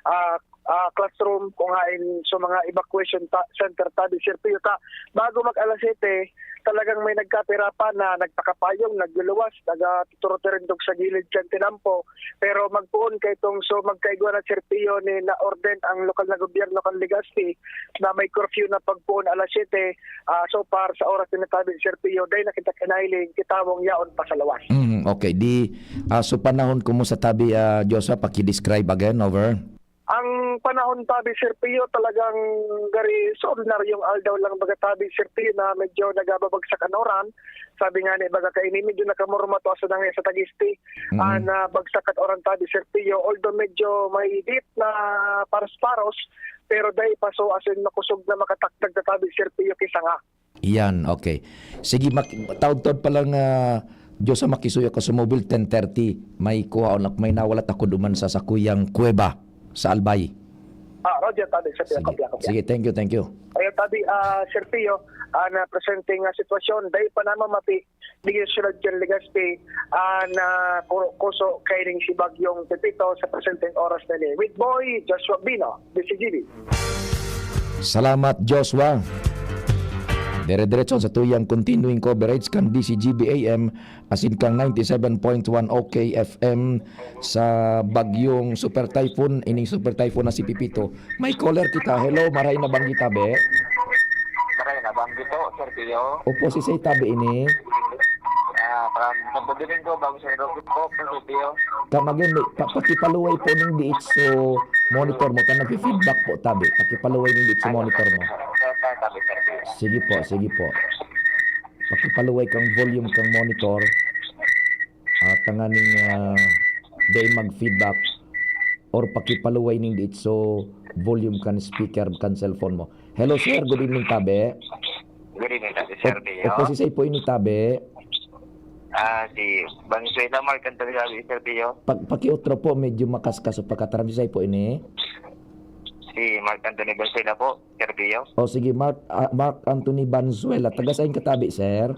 ah, ah, classroom, kung hain sa mga evacuation ta-, center tabi, Sir Pio. Ta, bago mag alas siyete, talagang may nagkapira pa na nagpakapayong, nagluluwas, nagtuturo-tirindog sa gilid kan tinampo. Pero magpoon kay tong, so, magkaigwa na, Sir Pio, ni na-order ang lokal na gobyerno kan Legazpi na may curfew na pagpoon alas siyete. Ah, so far, sa oras na tabi, Sir Pio, dai na kita kinahiling, kitawong yaon pa sa lawas. Mm, okay. Di, ah, so panahon kumusta tabi, ah, Joshua, paki-describe again, over? Ang panahon tabi, Sir Pio, talagang gari sa ordinaryong aldaw lang baga tabi, Sir Pio, na medyo nagababagsak an uran. Sabi nga ni baga kaini, medyo nakamurmato sa nangya sa Tagisti. Mm. Ah, na bagsak at uran tabi, Sir Pio. Although medyo may dip na paros-paros, pero dai pa so asin makusog na makatakdag na tabi, Sir Pio, kisa nga. Iyan, okay. Sige, mak-, taod-taod pa lang, ah, Diyos, ah, makisuyo ako sa mobile, ten thirty. May kuhaon ako, may nawalat ako duman sa sakuyang kuweba sa Albay. Ah, Roger, tabi, sa Sige. Piyakapiyakap. Sige, thank you, thank you. Ayun, tabi, ah, Sir Pio, ah, na presente nga sitwasyon, dai pa naman mapi-, digdi sa siyudad kan Legazpi, ah, na kuro-, kuso kaining si Bagyong Pepito sa presenteng oras na ini. With Boy Joshua Bino, D C G B. Salamat, Joshua. Dire-diretso sa tuyang continuing coverage kan D C G B A M asin kang ninety-seven point one O K F M sa bagyong Super Typhoon, ining Super Typhoon na si Pepito. May caller kita. Hello, maray na banggi tabi. Maray na banggi po, Sir Pio. Opo, si Sey tabi ini. Ah, from Santo Domingo, bago sa Roque po, Sir Pio. Kamagin, pa-, pakipaluway po ning diitso monitor mo. Ta nagfi-feedback po tabi. Pakipaluway ning diitso monitor mo. Sir, sir, tabi, Sir Pio. Sige po, sige po. Pakipaluway kang volume kang monitor. Ah, tanganing, ah, dai mag-feedback or pakipaluway ning diitso volume kan speaker kan cellphone mo. Hello, sir. Good evening, tabi. Good evening, tabi, Sir Op-, Pio. Opo, si Sey po ini, tabi. Ah, si Valenzuela, Mark Anthony, tabi, Sir Pio. Pag-, pakiotro po, medyo makaskas o pakataram. Si Sey po ini. Si Mark Anthony Valenzuela po, Sir Pio. O, sige, Mark, ah, Mark Anthony Valenzuela. Taga sain ka tabi, sir?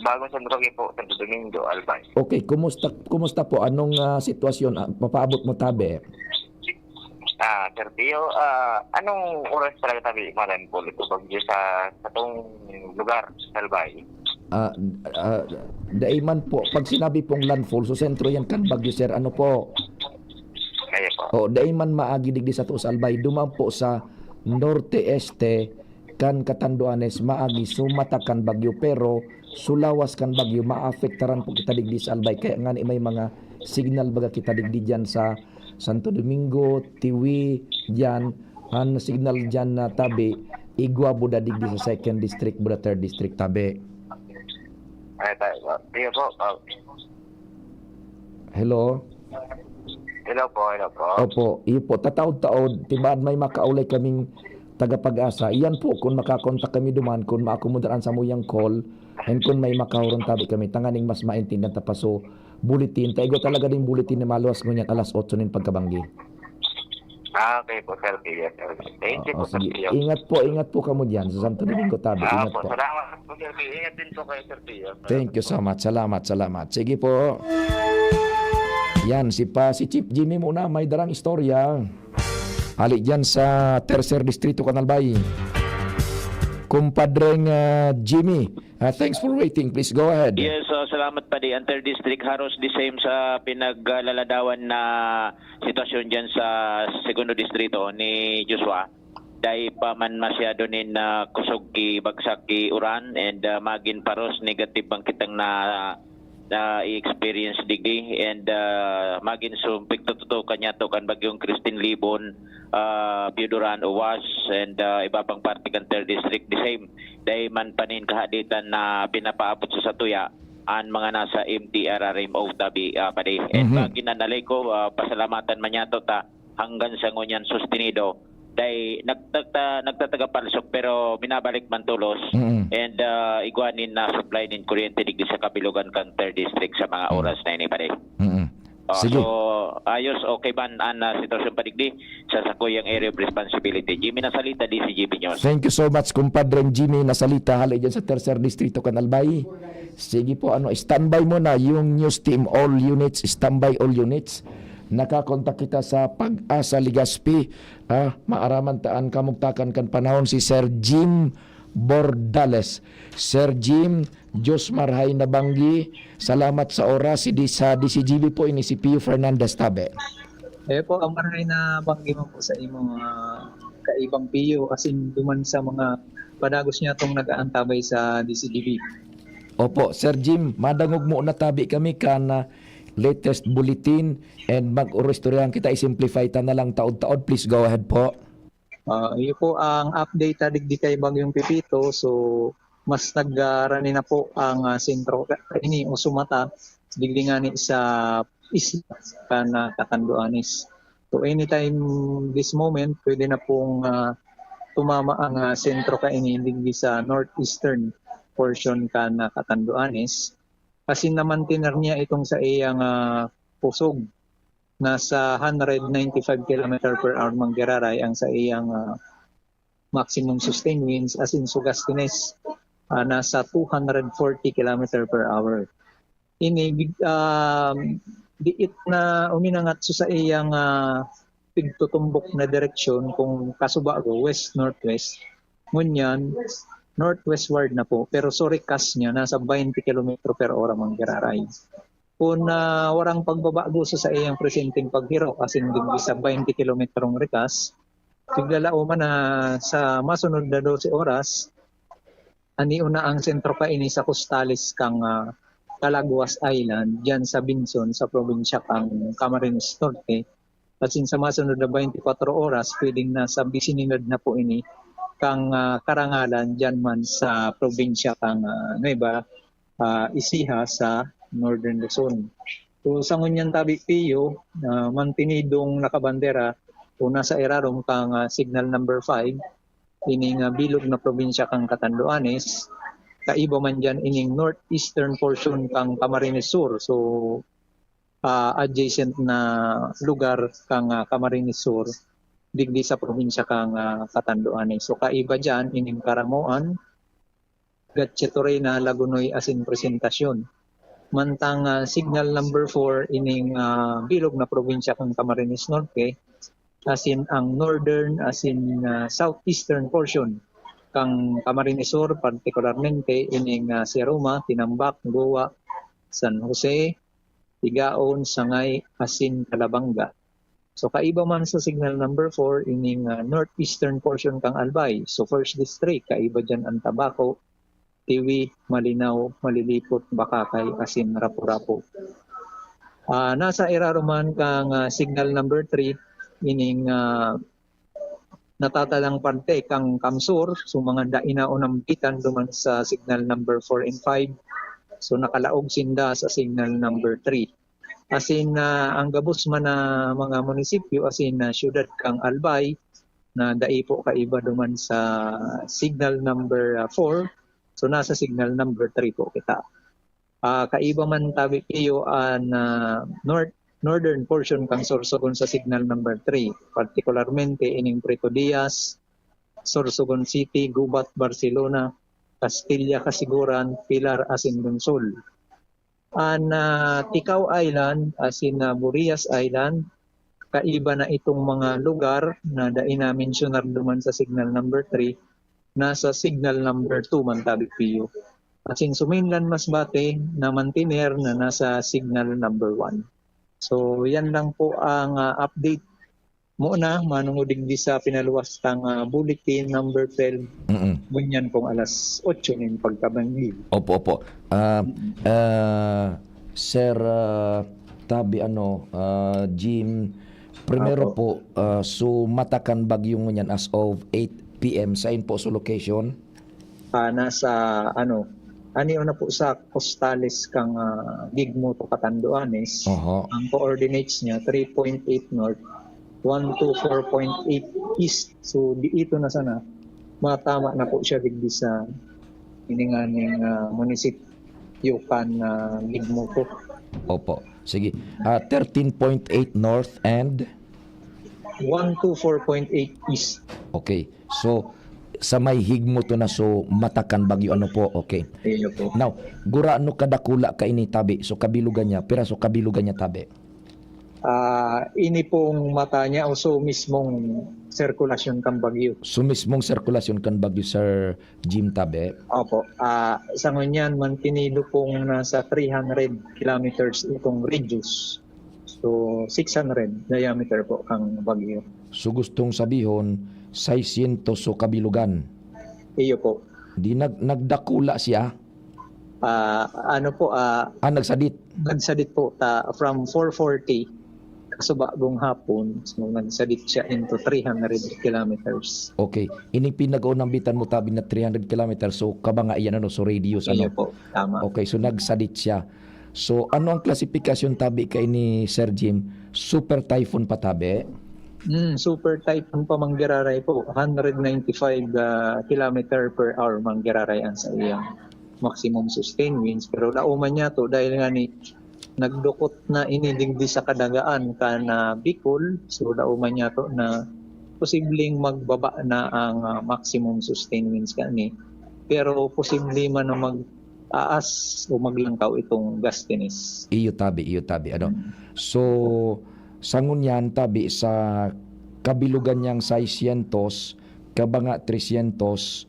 Bagong San Roque po, Santo Domingo, Albay. Okay, kumusta, kumusta po? Anong, ah, sitwasyon, ah, mapaabot mo tabi? Ah, Sir Pio, ah, anong oras talaga tabi malandfall ito bagyo sa, sa tong lugar, sa Albay? Ah, ah, dai man po, pag sinabi pong landfall, so sentro yan kan bagyo, sir. Ano po? Kaya po. O, dai man maagi digdi sa tuos Albay, duman po sa norte-este kan Catanduanes, maagi sumata kan bagyo, pero sulawas kan bagyo, maapektaran po kita digdi sa Albay. Kaya ngani may mga signal baga kita digdi diyan sa Santo Domingo, Tiwi, diyan, an signal diyan na tabi, igwa buda digdi sa second district, buda third district tabi. Ay, tayo po. Sige po. Ah, Hello? Hello po, hello po. Opo, iyo po, tataod-taod, tibaad may makaulay kaming taga-Pag-asa. Iyan po, kung makakontak kami duman, kung maakomodar an samuyang call, and kung may makahuron tabi kami, tanganing mas maintindihan ta pa. So, bulletin, ta igwa talaga din bulletin na maluwas ngunyan alas otso nin pagkabanggi. Ah, okay po, Sir Pio. Thank you Oo, po, Sir sige. Pio. Ingat po, ingat po kamo diyan sa Santo Domingo tabi. Ah, Ingat po, po. Salamat po, Sir Pio. Ingat din po kayo, Sir Pio. Thank you so much. Salamat, salamat. Sige po. Yan, si pa, si Chief Jimmy muna, may darang istorya. Ali dyan sa Tercer Distrito, Canal Bay. Kumpadreng ah, Jimmy, ah, thanks for waiting. Please go ahead. Yes, uh, salamat, Padi. Ang third district, haros the same sa pinaglaladawan na sitwasyon dyan sa segundo distrito ni Joshua. Dai pa man masyado nin ah, kusog ki bagsak ki uran and ah, magin paros negative bang kitang na na i-experience digdi and ah, magin sumpig tututukan niya to kan bagyong Christine Libon, ah, Pio Duran, Uwas and ah, iba pang parte kan third district the same. Dai man panin kahaditan na pinapaabot sa satuya an mga nasa M T R R M O tabi, ah, Padi. And Mhm. Magin na Naleco, ah, pasalamatan man niya to ta hanggang sa ngunyan sustenido. Dai nagtagta, nagtatagapalsok pero minabalik man tulos. Mm-mm. And ah, igwa nin na supply nin kuryente digdi sa kabilugan kan third district sa mga Mm. oras na ini, Padi. Mm-mm. Oh, Sige. So, ayos, okay ba an ah, sitwasyon pa digdi sa sakuyang area of responsibility? Jimmy Nasalita, D C G B News. Thank you so much, kumpadreng Jimmy Nasalita, hali dyan sa Tercer Distrito, Canal Bay. Sige po, ano, standby muna yung news team, all units, standby all units. Nakakontak kita sa Pag-asa Legazpi. Ah, maaraman ta an kamugtakan kan panahon si Sir Jim Bordales. Sir Jim, Diyos marhay na banggi. Salamat sa oras. Si di, sa D C G B po ini si Pio Fernandez Tabe. Eh po, ang marhay na banggi man po sa imo, ah, kaibang Pio, asin duman sa mga padagos niya tong nag-aantabay sa D C G B. Opo, Sir Jim, madangog mo na tabi kami kan ah, latest bulletin and mag-oristoryahan kita, i-simplify ta na lang taod-taod. Please go ahead po. Ah, iyo po ang update ta digdi kay Bagyong Pepito. So, mas nagrani na po ang ah, sentro ka- ini o sumata digdi ngani sa isla kan ah, Catanduanes. So, anytime this moment, pwede na pong ah, tumama ang ah, sentro kaini digdi sa northeastern portion kan ah, Catanduanes. Asin namantener niya itong sa iyang ah, pusog. Nasa hundred ninety-five kilometer per hour manggiraray ang sa iyang ah, maximum sustained winds, asin sugastines ah, nasa two hundred forty kilometer per hour. Ini big- um, diit na uminangat sa iyang ah, pigtutumbok na direksyon kung kasubago west-northwest. Ngunyan, northwestward na po, pero surikas niya nasa twenty kilometro per ora manggiraray. Kun ah, warang pagbabago sa saiyang presenteng paghiro asin digdi sa twenty kilometrong rikas, tiglalao man na sa masunod na dose oras, anion na ang sentro kaini sa kostales kan ah, Calaguas Island, diyan sa Binson, sa probinsya kan Camarines Norte. Asin sa masunod na twenty-four oras, pwedeng nasa bisinidad na po ini kan ah, karangalan diyan man sa probinsya kan ah, Nueva ah, Ecija sa Northern Luzon. So, sa ngunyan tabi, Pio, ah, mantinidong nakabandera o nasa irarom kan ah, signal number five, ining ah, bilog na probinsya kan Catanduanes, kaiba man diyan ining northeastern portion kan Camarines Sur. So, ah, adjacent na lugar kan ah, Camarines Sur, digdi sa probinsya kan ah, Catanduanes. So, kaiba diyan ining Caramoan, Gatchie Torena, Lagonoy asin Presentacion. Mantang ah, signal number four ining ah, bilog na probinsya kan Camarines Norte, asin ang northern asin ah, southeastern portion kan Camarines Sur, partikularmente ining ah, Sierra Roma, Tinambac, Goa, San Jose, Tigaon, Sangay, asin Calabanga. So kaiba man sa signal number four ining ah, northeastern portion kan Albay. So first district, kaiba diyan ang Tabaco, Tiwi, Malinao, Malilipot, Bacacay, asin Rapu-Rapu. Ah, nasa irarom man kan, ah, signal number three, ining, ah, natatalang parte kan CamSur, so mga dai na unambitan duman sa signal number four and five. So nakalaog sinda sa signal number three. Asin, ah, ang gabos man na mga munisipyo, asin, ah, siyudad kan Albay, na dai po kaiba duman sa signal number, ah, four. So nasa signal number three po kita. Ah, kaiba man tabi iyo an, ah, north, northern portion kan Sorsogon sa signal number three, partikularmente ining Prieto Diaz, Sorsogon City, Gubat, Barcelona, Castilla, Casiguran, Pilar, asin Donsol. An, ah, Ticao Island, asin, ah, Burias Island, kaiba na itong mga lugar na dai na mensyonar duman sa signal number three, nasa signal number two man tabi iyo. Asin sa mainland Masbate na mantener na nasa signal number one. So, yan lang po ang, ah, update muna manungod digdi sa pinaluwas tang, ah, bulletin number twelve. Mm-mm. Ngunyan pong alas otso nin pagkabanggi. Opo, opo. Ah, ah, Sir, ah, Tabi, ano, ah, Jim, primero Opo. po, ah, so mata kan bagyo ngunyan as of eight p m, sain po so location? Ah, nasa, ano, ani na po sa costales kan, ah, Guigmoto, Catanduanes. Oho. Ang coordinates niya, three point eight north, one two four point eight east. So, di ito na sana. Matama na po siya digdi sa ininganing, ah, munisipyo kan, ah, Guigmoto. Opo. Sige. Ah, thirteen point eight north and One two four point eight east. Okay. So, sa may Guigmoto na, so mata kan bagyo, ano po? Okay. Iyo po. Now, gurano kadakula kaini tabi? So, kabilugan niya. Pira so kabilugan niya tabi? Ah, ini pong mata niya o so mismong sirkulasyon kan bagyo. So mismong sirkulasyon kan bagyo, Sir Jim, tabi? Opo. Ah, sa ngunyan, mantinido pong nasa three hundred kilometers itong radius. So, six hundred diameter po kan bagyo. So, gustong sabihon, seiscientos so kabilugan. Iyo po. Di nag-, nagdakula siya? Ah, ano po, ah, Ah, nagsadit? nagsadit po ta from four forty, kaso bagong hapon, so nagsadit siya into three hundred kilometers. Okay. Ini pinag-unambitan mo tabi na three hundred kilometers, so kabanga iyan, ano, so radius, Iyo ano? po, tama. Okay, so nagsadit siya. So, ano ang klasifikasyon tabi kaini, Sir Jim? Super typhoon pa tabi? Hmm, super typhoon pa manggiraray po, hundred ninety-five, ah, kilometer per hour manggiraray ang sa iyang maximum sustained winds. Pero lauman niya to dahil nga ni nagdukot na ini digdi sa kadagaan kan, ah, Bicol. So, lauman niya to na posibleng magbaba na ang, ah, maximum sustained winds kani. Pero posible man na mag-aas o maglangkaw itong gustiness. Iyo tabi, iyo tabi, ano. Mm. So, sa ngunyan tabi, sa kabilugan niyang seiscientos, kabanga trescientos,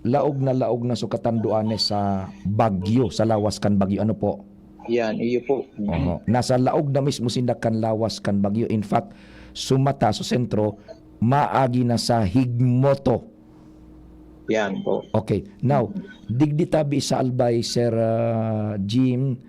laog na laog na so Catanduanes sa bagyo, sa lawas kan bagyo. Ano po? Yan, iyo po. Mm. Oho. Nasa laog na mismo sinda kan lawas kan bagyo. In fact, so mata, so sentro, maagi na sa Guigmoto. Yan po. Okay. Now, digdi tabi sa Albay, Sir, ah, Jim,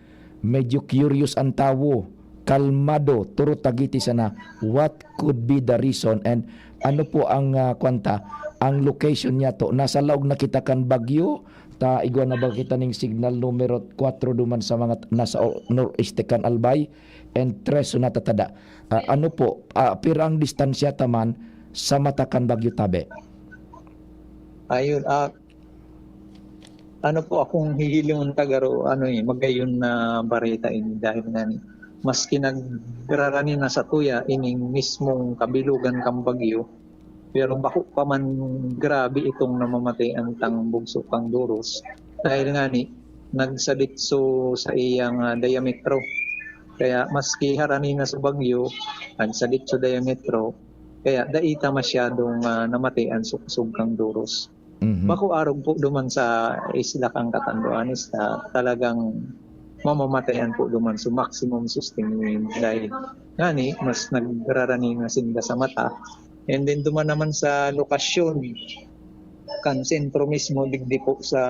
medyo curious ang tawo. Kalmado, turot ta giti sana. What could be the reason? And ano po ang, ah, kwanta, ang location niya to? Nasa laog na kita kan bagyo, ta igwa na ba kita ning signal numero kwatro duman sa mga t-, nasa o-, noreste kan Albay, and tres so natatada. Ah, ano po, ah, pira ang distansya ta man sa mata kan bagyo tabi? Ayun, ah, ano po, akong hihilingon ta garo, ano eh, magayon na bareta ini dahil nga ni, maski nagrarani na sa tuya ining mismong kabilugan kan bagyo, pero bako pa man grabe itong namamatean tang bugso kan Duros. Dahil nga ni, nagsadit so sa iyang, ah, diametro. Kaya maski harani na sa bagyo, nagsadit so diametro, kaya dai ta masyadong, ah, namatean so kusog kan Duros. Mhm. Bako arog po duman sa isla kan Catanduanes na talagang mamamatean po duman so maximum sustained wind dahil ngani mas nagrarani na sinda sa mata. And then duman naman sa lokasyon kan sentro mismo digdi po sa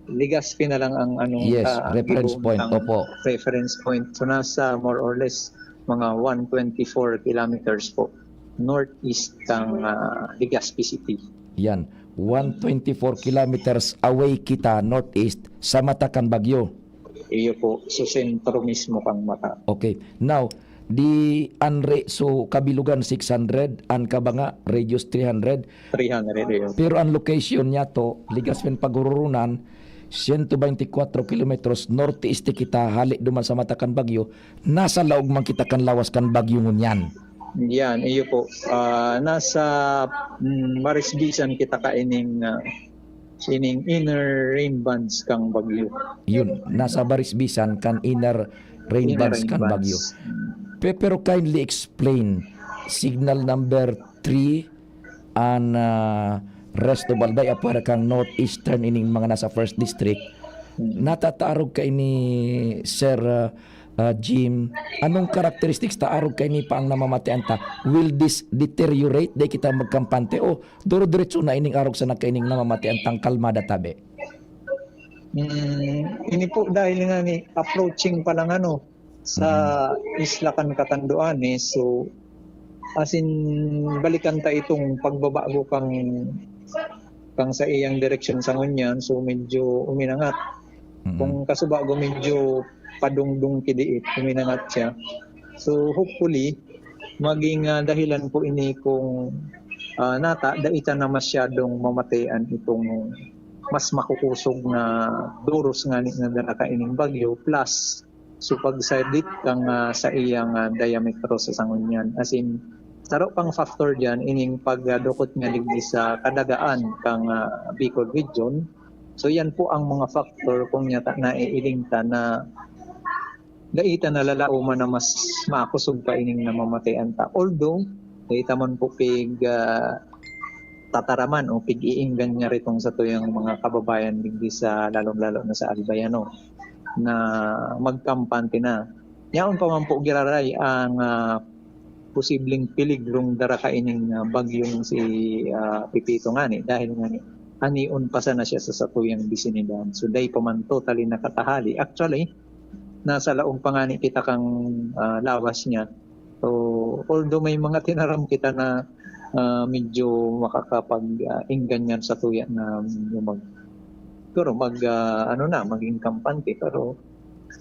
Legazpi na lang ang ano, Yes, ah, reference gibohon point. kang Opo. Reference point. So nasa more or less mga one twenty-four kilometers po northeast kang ah, Legazpi City. Yan. One twenty-four kilometers away kita northeast sa mata kan bagyo. Iyo po, sa sentro mismo kang mata. Okay. Now, di Anre, so kabilugan six hundred, an Kabanga, radius three hundred. Three hundred, iyo. Pero ang location niya to, Legazpi and Paghururunan, siyento beintikwatro kilometros norte-este kita, hali duman sa mata kan bagyo, nasa laog man kita kan lawas kan bagyo ngunyan. Yan, iyo po. Ah, nasa mm, Marisbisan kita kaining ah, ining inner rain bands kang bagyo. Yun, nasa barisbisan kan inner rain Inner bands rain kan bands. bagyo. Pe- pero kindly explain signal number three and ah, rest of all day apwera kang northeastern ining mga nasa first district. Mm. Natataarog ka ini, Sir ah, ah, Jim, anong characteristics ta arog ka ini pa ang namamatean ta? Will this deteriorate? Di kita magkampante o duro-diretso na ining arog sa nagkaining namamatean tang kalmada tabi? Mm, ini po dahil nga ni approaching pa lang ano sa isla kan Catanduanes, so as in balikan ta itong pagbabago kang kang sa iyang direksyon sa ngunyan, so medyo uminangat. Mm. Kung kasubago medyo padungdong kidiit, uminangat siya. So hopefully maging ah, dahilan po ini kung ah, nata dai ta na masyadong mamatean itong mas makukusog na duros ngani na dara kaining bagyo, plus so pagsadit kang ah, sa iyang ah, diametro sa sangunyan. As in, saro pang factor diyan ining pagdukot nga digdi sa kadagaan kang ah, Bicol region. So yan po ang mga factor kung nyata naiiling ta na dai ta nalalaoman na mas makusog pa ining namamatean ta. Although dai ta man po pig ah, tataraman o pig-iinggan nga ritong sa tuyang mga kababayan digdi sa lalong-lalo na sa Albay, ano, na magkampante na. Yaon pa man po giraray ang ah, posibleng peligrong dara kaining ah, bagyong si ah, Pepito ngani dahil ngani anion pa sana siya sa satuyang bisinidad. So dai pa man totally nakatahali. Actually, nasa laog pa ngani kita kang ah, lawas niya. So although may mga tinaram kita na ah, medyo makakapag-inggan yan sa tuya na medyo mag pero mag ah, ano na maging kampante, pero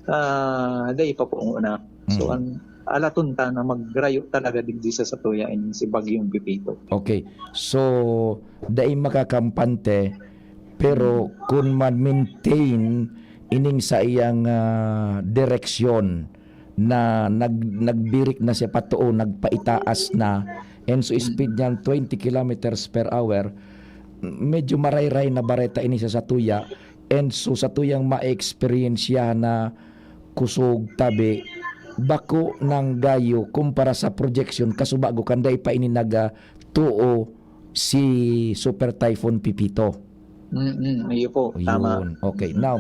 ah, dai pa po una. So Mm. ang alaton ta na magrayo talaga digdi sa satuya ini si Bagyong Pepito. Okay. So, dai makakampante, pero kun man-maintain ining sa iyang ah, direksyon na nag, nagbirik na siya patuo, nagpaitaas na, and so speed niyan twenty kilometers per hour, medyo marayray na bareta ini sa satuya, and so satuyang ma-experience na kusog tabi, bako nang gayo kumpara sa projection kasubago kan dai pa ini nagatuo si Super Typhoon Pepito. Mm, iyo po, tama. Yun. Okay, now,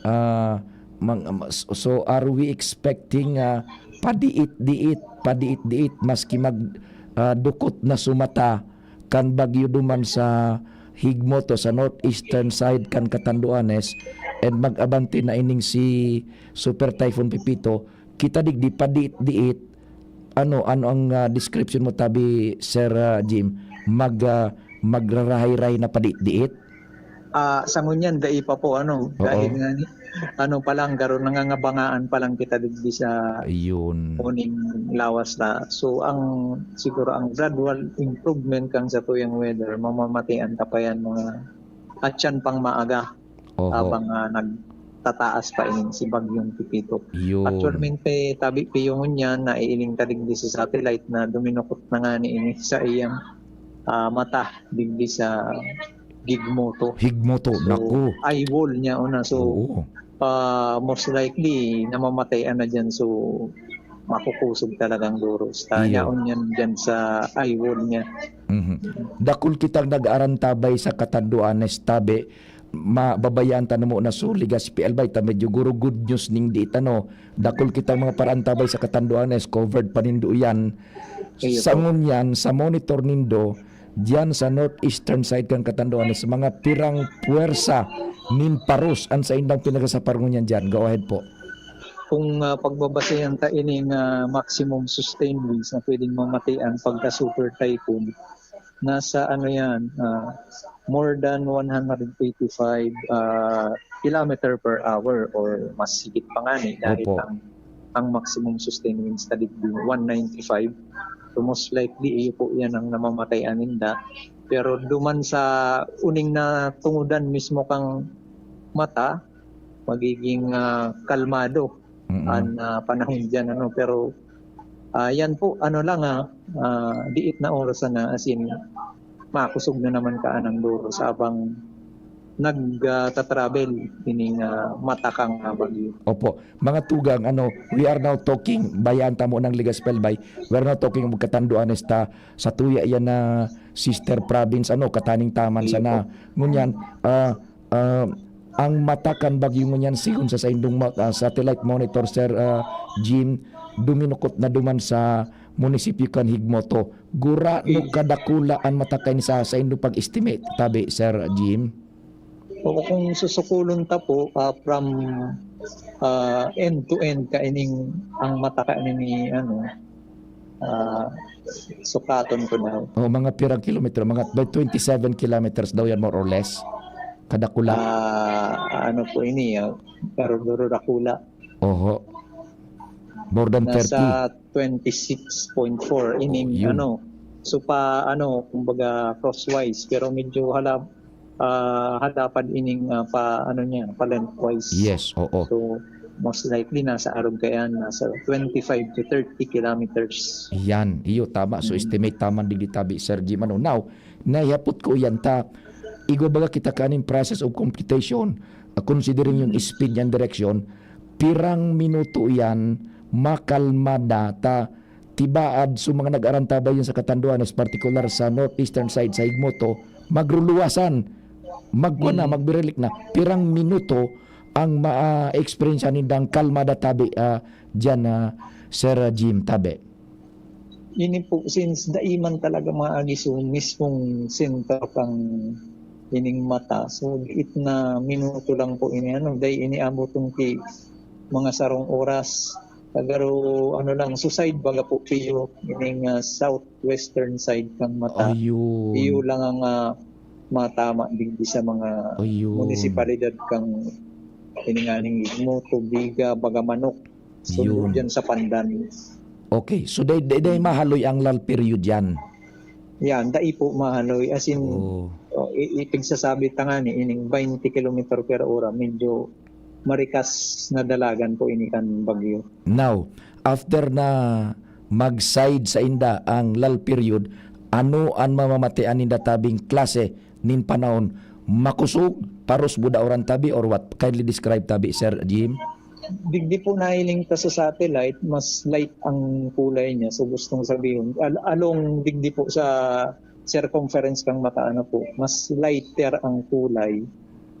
ah, mang- so are we expecting ah, padiit-diit, padiit-diit, maski mag ah, dukot na sumata kan bagyo duman sa Higmoto sa northeastern side kan Catanduanes, and mag-abante na ining si Super Typhoon Pepito, kita digdi padiit-diit. Ano, ano ang ah, description mo tabi, Sir ah, Jim? Mag ah, magrarahay-rahay na padiit-diit? Ah, sa ngunyan dai pa po ano, Oo. Dahil nga ni ano pa lang, garo nangangabangaan pa lang kita digdi sa Ayun. uning lawas na. So ang siguro ang gradual improvement kang sa tuyang weather, mamamatian ta pa yan mga atyan pang maaga Oho. Habang ah, nagtataas pa ining si Bagyong Pepito. Yun. Actualmente, tabi piyo ngunyan, naiiling ta digdi sa satellite na duminukot na nga ni ini sa iyang ah, mata digdi sa Gigmoto. Higmoto, So, naku. eye wall niya una. So, Oo. ah, most likely, namamatay na dyan. So, makukusog talagang duros. Iyo. Yaon yan dyan sa eye wall niya. Mhm. Dakul kitang nag-aarantabay sa Catanduanes tabi, mababayaan ta na mo na so Legazpi, Albay ta medyo guro good news ning di tano. Dakul kitang mga parantabay sa Catanduanes, covered pa nindo yan. Iyo Sa po. ngunyan, sa monitor nindo, diyan sa northeastern side kan Catanduanes, mga pirang puwersa Nin paros an saindang pinagasapar ngunyan diyan. Go ahead po. Kung ah, pagbabasehan ta ining ah, maximum sustained winds na pwedeng mamatian pagka super typhoon, nasa ano yan, ah, more than one hundred eighty-five ah, kilometer per hour or mas higit pa nga ni dahil Opo. ang ang maximum sustained winds na digdi one ninety-five. So most likely iyo po yan ang namamatay aninda. Pero duman sa uning na tungudan mismo kang mata, magiging ah, kalmado Mm-mm. ang ah, panahon diyan, ano. Pero ah, yan po, ano lang ah, ah, diit na oras na, as in, makusog na naman ka anang duro sa abang nagtatravel ining ah, matakang ah, bagyo. Opo. Mga tugang, ano, we are now talking, bayaan ta mo ng Legazpi, bay. We are now talking of Catanduanes ta, sa tuya yan na sister province, ano, kataning taman Iyo sana. Ngunyan, ah, ah, ang mata kan bagyo ngunyan, sigon sa saindong ma- ah, satellite monitor, Sir ah, Jim, duminukot na duman sa munisipyo kan Higmoto. Gurano Iyo. Kadakula an mata kaini sa saindong pag-estimate, tabi, Sir Jim? O kung susukulon ta po, ah, from ah, end to end, kaining ang mata kaini ni, ano, ah, sukaton ko daw. O, mga pirang kilometro, mga by twenty-seven kilometers daw yan, more or less. Kadakula. Ah, ano po ini, ah, pero duro dakula. Oho. More than thirty. Nasa twenty-six point four ining Oh, yun. ano. So pa ano, kumbaga crosswise, pero medyo hala ah, halapad ining ah, pa ano niya, pa lengthwise. Yes, oo. So most likely nasa arog kayan, nasa twenty-five to thirty kilometers. Yan, iyo, tama. So, Mm. estimate taman digdi tabi, Sir Jim. Ano? Now, naihapot ko yan ta, igwa baga kita kaning process of computation, ah, considering yung speed niyan, direksyon, pirang minuto yan, makalmada ta, tibaad, so mga nag-arantabay yan sa Catanduanes, particular sa northeastern side, sa Higmoto, magruluwasan, magkuha na, Mm. magbirilik na, pirang minuto ang ma-experience nindang kalmada tabi, ah, diyan na Sir Jim tabi. Ini po, since daiman talaga maagi sa mismong sentro kang ining mata. So, giit na minuto lang po ini, ano, dai ini abot ki mga sarong oras. Tagaro, ano lang, so side baga po kayo, ining ah, southwestern side kang mata. Ayun. Iyo lang ang ah, matama digdi sa mga Ayun. munisipalidad kang ininganing Igmoto, Biga, Bagamanok. Sundo Yun. dyan sa Pandan. Okay, so day, day, day mahaloy ang lull period yan. Yan, dai po mahaloy. As in, Oh. oh, i- ipigsasabi ta nga ni, ining twenty kilometer per hora, medyo marikas na dalagan po ini kan bagyo. Now, after na mag-side sa inda ang lull period, ano an mamamatian ninda tabing klase nin panahon? Makusog, paros, buda, uran tabi, or what? Kindly describe tabi, Sir Jim. Digdi po nahiling ta sa satellite, mas light ang kulay niya. So gustong sabihin, al- along digdi po sa circumference kang mata, ano po, mas lighter ang kulay.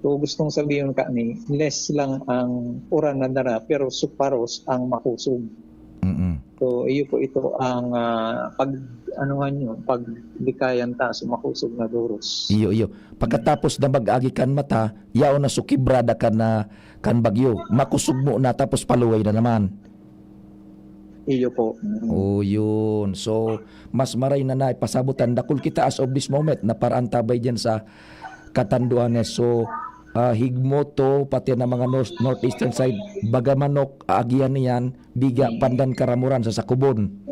So gustong sabihin ka ni, less lang ang uran na dara, pero suparos ang makusog. Mm-mm. So iyo po ito ang ah, pag ano nga nyo, paglikayan ta sa makusog na duros. Iyo, iyo. Pagkatapos na mag-agi kan mata, yaon na sukibrada kan na kan bagyo. Makusog mo na tapos paluway na naman. Iyo po. Mm. Oh, yun. So, mas maray na naipasabot an dakul kita as of this moment na paraantabay dyan sa Catanduanes. So, ah, Higmoto, pati na mga north, northeastern side, Bagamanok, Agian niyan, Biga, Mm. Pandan, Caramoran, sa Sakubon.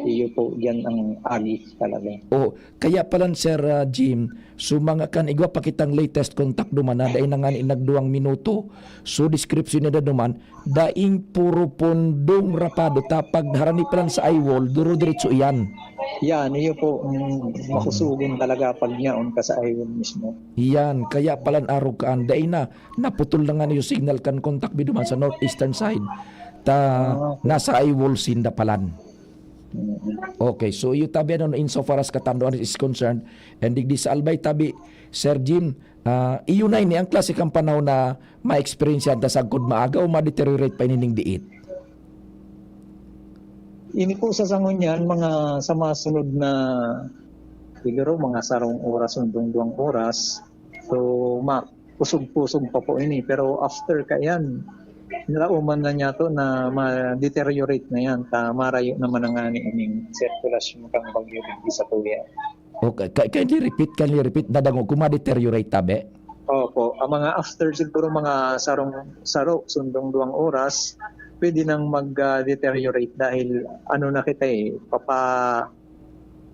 Iyo po, yan ang agi talaga. Oh, kaya pala, Sir ah, Jim, so mga kan igwa pa kitang latest contact duman na dai na nga ni nagduwang minuto. So description na duman, daing puro pondong rapado ta pag harani pa lang sa eye wall, duro diretso iyan. Yan, iyo po, mm, makusugon talaga pag yaon ka sa eye wall mismo. Iyan, kaya pala arog kaan, dai na, naputol na nga niyo signal kan contact mi duman sa northeastern side. Ta, Ah, okay. Nasa eye wall sinda palan. Mm. Okay, so iyo tabi ano, insofar as Catanduanes is concerned, and digdi sa Albay tabi, Sir Jim, ah, iyo na ini ang klase kang panahon na ma-experience ta sagkod maaga o ma-deteriorate pa ini ning diit? Ini po sa sangon yan, mga sa masunod na siguro mga sarong oras, undong duwang oras. So, ma, kusog-kusog pa po ini. Pero after kaiyan, nalauman na niya to na ma-deteriorate na yan, ta marayo naman na nga ni ining sirkulasyon kang bagyo digdi sa tuya. Okay, ki-, kindly repeat, kindly repeat, nadangog ko ma-deteriorate tabi. Opo, ang mga after siguro mga sarong saro, sundong duwang oras, pwede nang mag-deteriorate dahil ano na kita eh, papa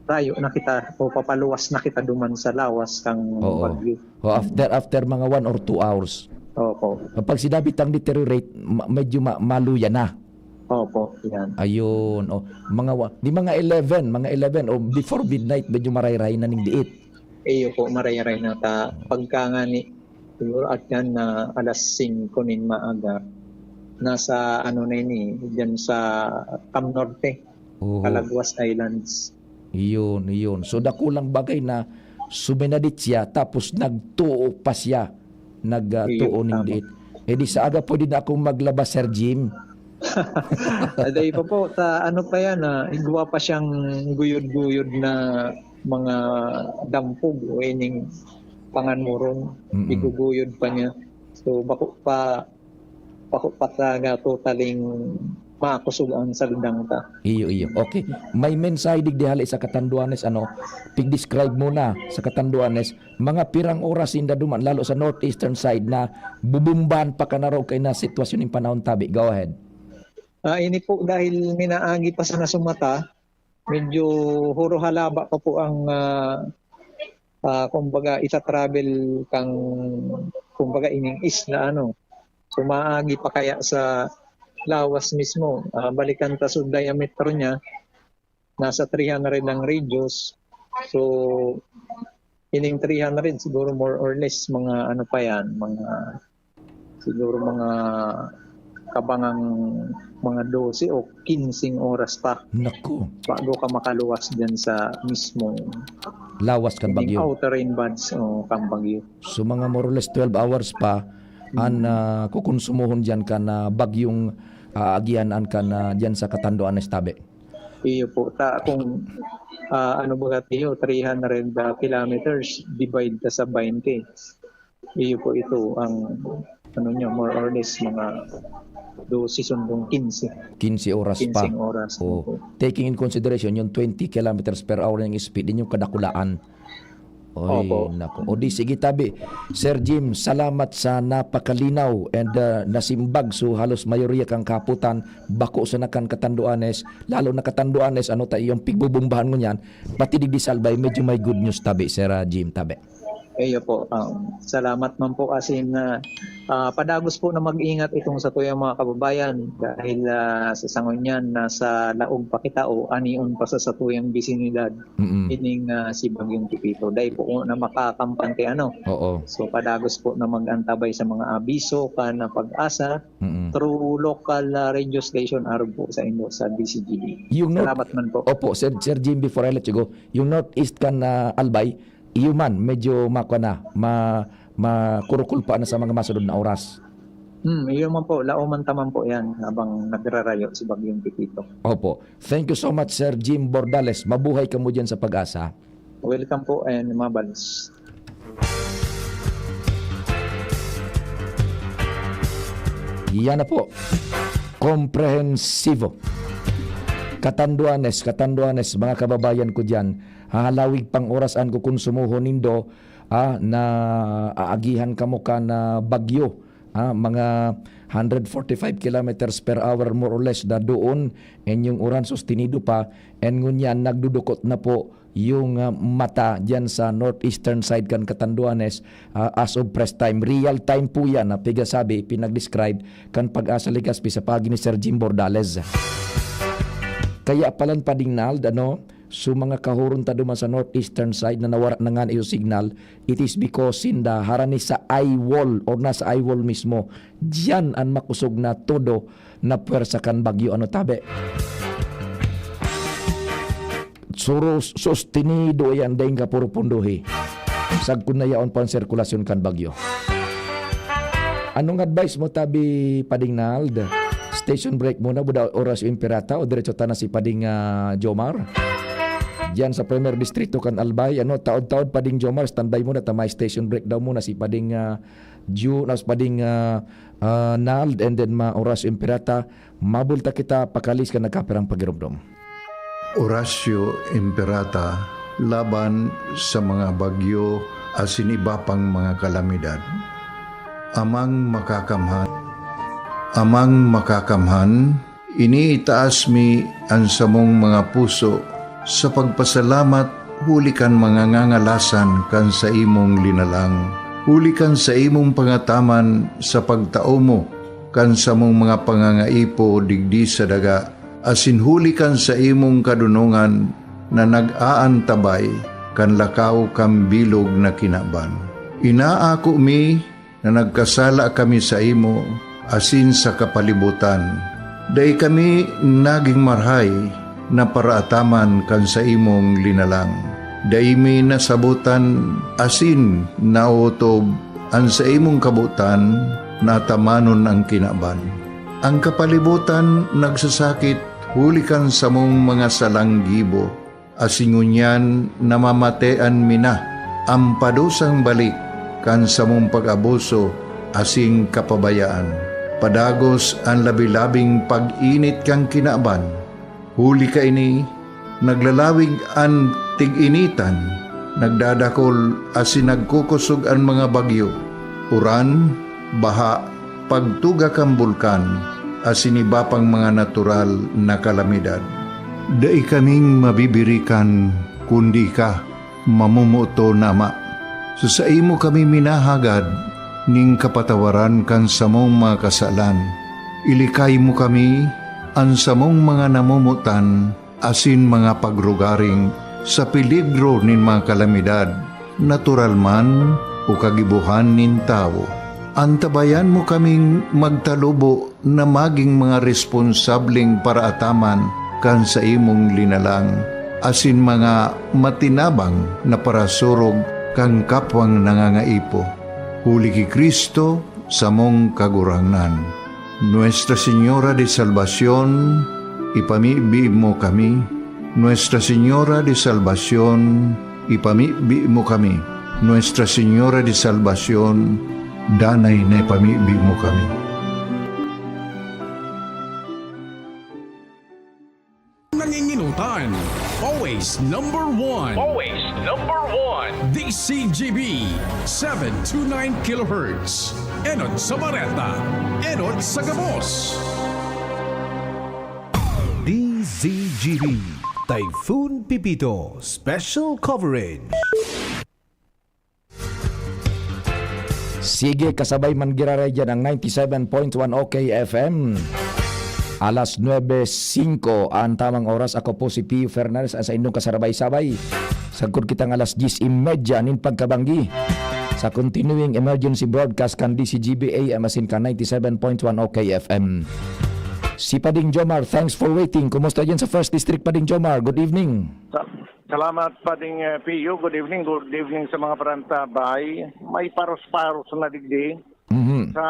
rayo na kita o papaluwas na kita duman sa lawas kang Oo. bagyo. O after after mga one or two hours. Opo. Kapag sinabi tang deteriorate, ma- medyo ma- maluya na. Opo, yan. Ayun. O mga wa- di mga eleven, mga eleven o before midnight medyo marayray na ning diit. Iyo po, marayray na ta. Pagka nga ni, siguro at yan na alas singko nin maaga, nasa ano na ini, dyan sa Cam Norte, Oo. Calaguas Islands. Iyon, iyon. So dakulang bagay na suminadit siya tapos nagtuo pa siya. Nagtuo Iyo, ning tama. Diit. Eh di sa aga pwede na akong maglaba, Sir Jim. Aday pa po, ta, ano pa yan, ah, igwa pa siyang guyod-guyod na mga dampog o ining panganuron, Mm-mm. iguguyod pa niya. So, bako pa, bako pa talaga totaling makusog ang saldang ta. Iyo, iyo. Okay. May mensahe digdi hali sa Catanduanes, ano, pig-describe muna sa Catanduanes, mga pirang oras sinda duman, lalo sa northeastern side na bubumbahan pa kanaro kay na sitwasyon ng panahon tabi. Go ahead. Ah, ini po dahil minaagi pa sana sumata, medyo huro halaba pa po ang, ah, ah, kumbaga, ita-travel kang, kumbaga, ining isla, ano. So, maagi pa kaya sa lawas mismo. Ah, balikan ta so diameter niya, nasa three hundred ang radius. So, ining three hundred, siguro more or less, mga ano pa yan, mga, siguro mga kabangang mga dose o kinseng oras pa Naku. bago ka makaluwas dyan sa mismong Lawas kan ining bagyo. Outer rain bands o kang bagyo. So mga more or less twelve hours pa an ah, kukonsumohon diyan kan ah, bagyong aagihan an kan ah, diyan sa Catanduanes tabi. Iyo po. Ta, kung ah, ano ba tiyo, three hundred ah, kilometers, divide ka sa twenty. Iyo po ito ang ano niya, more or less mga dose sundong kinse. Kinse oras pa. Kinseng oras. Oh, taking in consideration yung twenty kilometers per hour yung speed, din yung kadakulaan. Oy, Opo. Nako. O di, sige tabi. Sir Jim, salamat sa napakalinaw and ah, nasimbag. So, halos mayoriya kang kaputan, bako sa nakan Catanduanes, lalo na Catanduanes, ano ta iyong pigbubumbahan mo niyan, pati digdi sa Albay, medyo may good news tabi, Sir ah, Jim, tabi. Iyo po. Um, salamat man po as in, ah, ah, padagos po na mag-ingat itong sa tuyang mga kababayan dahil ah, sa sangon niyan nasa laog pa kita o anion pa sa satuyang bisinidad Mm-mm. ining ah, si Bagyong Pepito. Dahil po na makakampante ano. Oo. So padagos po na mag-antabay sa mga abiso kan PAGASA Mm-mm. through local ah, radio station arog po sa indo sa D C G B. Yung North, Salamat man po. Opo, Sir, Sir Jim, before I let you go, yung Northeast kan ah, Albay, iyo man, medyo makwa na, ma, makurukul pa na sa mga masunod na oras. Hmm, iyo man po, lauman ta man po yan habang nagrarayo si Bagyong Pepito. Opo. Thank you so much, Sir Jim Bordales. Mabuhay ka mo dyan sa PAGASA. Welcome po and mabalos. Yan na po. Komprehensibo. Catanduanes, Catanduanes, mga kababayan ko dyan, hahalawig pang oras an kukonsumohon nindo, ah, na aagihan kamo kan bagyo, ah, mga hundred forty-five kilometers per hour more or less na doon, and yung uran sustenido pa, and ngunyan nagdudukot na po yung ah, mata dyan sa northeastern side kan Catanduanes, ah, as of press time. Real time po yan na pigasabi, pinag-describe kan PAGASA Legazpi sa pagi ni Sir Jim Bordales. Kaya palan, Pading Nald, ano, so mga kahuron ta duman sa northeastern side na nawara na nga iyo signal, it is because sinda harani sa eye wall or nasa eye wall mismo. Diyan an makusog na todo na puwersa kan bagyo, ano tabi. Suro, sustenido yan, daing ka puro punduhi. Sagkod na yaon pa ang sirkulasyon kan bagyo. Anong advice mo, tabi, Pading Nald? Station break muna, buda oras yung pirata o diretso ta na si Pading ah, Jomar? Diyan sa Primer Distrito kan Albay, ano, taod-taod, Pading Jomar, standby muna ta, may station break daw muna si Pading, ah, Ju-, nas Pading, ah, ah, Nald, and then ma Horacio Imperata. Mabulta kita, pakalis kan nagkapirang pagiromdom. Horacio Imperata laban sa mga bagyo asin iba pang mga kalamidad. Amang Makakamhan, Amang Makakamhan, iniitaas mi an samong mga puso sa pagpasalamat huli kan mga ngangalasan kan saimong linalang, huli kan saimong pangataman sa pagtao mo kan samong mga pangangaipo digdi sa daga, asin huli kan saimong kadonongan na nag-aantabay kan lakaw kan bilog na kinaban. Inaako mi na nagkasala kami saimo asin sa kapalibotan. Dai kami nagin marahay na paraataman kan saimong linalang. Dai mi nasabotan asin naotob an saimong kabotan na atamanon an kinaban. An kapalibotan nagsasakit huli kan samong mga salang gibo, asin ngunyan namamatean mi na an padusang balik kan samong pag-abuso asin kapabayaan. Padagos an labi-labing pag-init kan kinaban. Huli kaini, naglalawig an tig-initan, nagdadakol asin nagkukosog an mga bagyo, uran, baha, pagtuga kan bulkan, asin iba pang mga natural na kalamidad. Dai kaming mabibirikan kundi ika, mamomoton na Ama. Sa saimo kami minahagad nin kapatawaran kan samong mga kasalan. Ilikay mo kami, an samong mga namomotan, asin mga pagrugaring sa peligro nin mga kalamidad, natural man o kagibohan nin tawo. Antabayan mo kaming magtalubo na magin mga responsableng paraataman kan saimong linalang, asin mga matinabang na parasurog kan kapwang nangangaipo. Huli ki Cristo, samong Kagurangnan. Nuestra Señora de Salvacion, ipamibi mo kami. Nuestra Señora de Salvacion, ipamibi mo kami. Nuestra Señora de Salvacion, danay na ipamibi mo kami. Nanginginutan. Always number one. Always number one. D C G B, seven two nine kilohertz. Enot sa Bareta. Enot sa Gabos. D Z G B, Typhoon Pepito, Special Coverage. Sige, kasabay man giraray dyan ang ninety-seven point one O K F M. Alas nuebe singko ang tamang oras. Ako po si Pio Fernandez, ang sa inyong kasarabay-sabay. Sagkod kitang alas diyes y media nin pagkabanggi sa continuing emergency broadcast kan D C G B A M asin kan ninety-seven point one O K F M. Si Pading Jomar, thanks for waiting. Kumusta dyan sa First District, Pading Jomar? Good evening. Sa-, salamat, Pading, eh, Pio. Good evening, good evening sa mga parantabay. May paros-paros na digdi. Mhm. Sa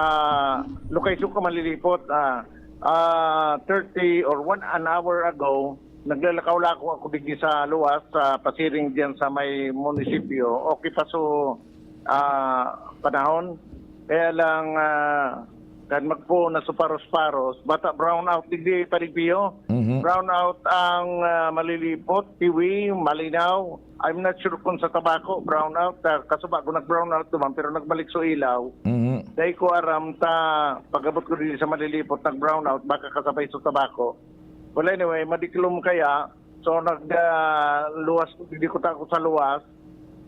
lokasyon ko, Malilipot, ah, ah, thirty or one an hour ago, naglalakaw-lakaw ako digdi sa luwas, sa pasiring diyan sa may munisipyo. Okay pa so, ah, panahon. Kaya lang, ah, kan magpoon na so paros-paros, bata brown out digdi, Pading Pio. Mhm. Brown out ang, ah, Malilipot, Tiwi, Malinao. I'm not sure kung sa Tabaco, brown out. Ah, kasuba ko nag-brown out naman, pero nagbalik so ilaw. Mhm. Dai ko aram ta, pag-abot ko dito sa Malilipot, nag-brown out, baka kasabay sa Tabaco. Well, anyway, madiklom kaya. So, nag, ah, luwas, di ko tako sa luwas.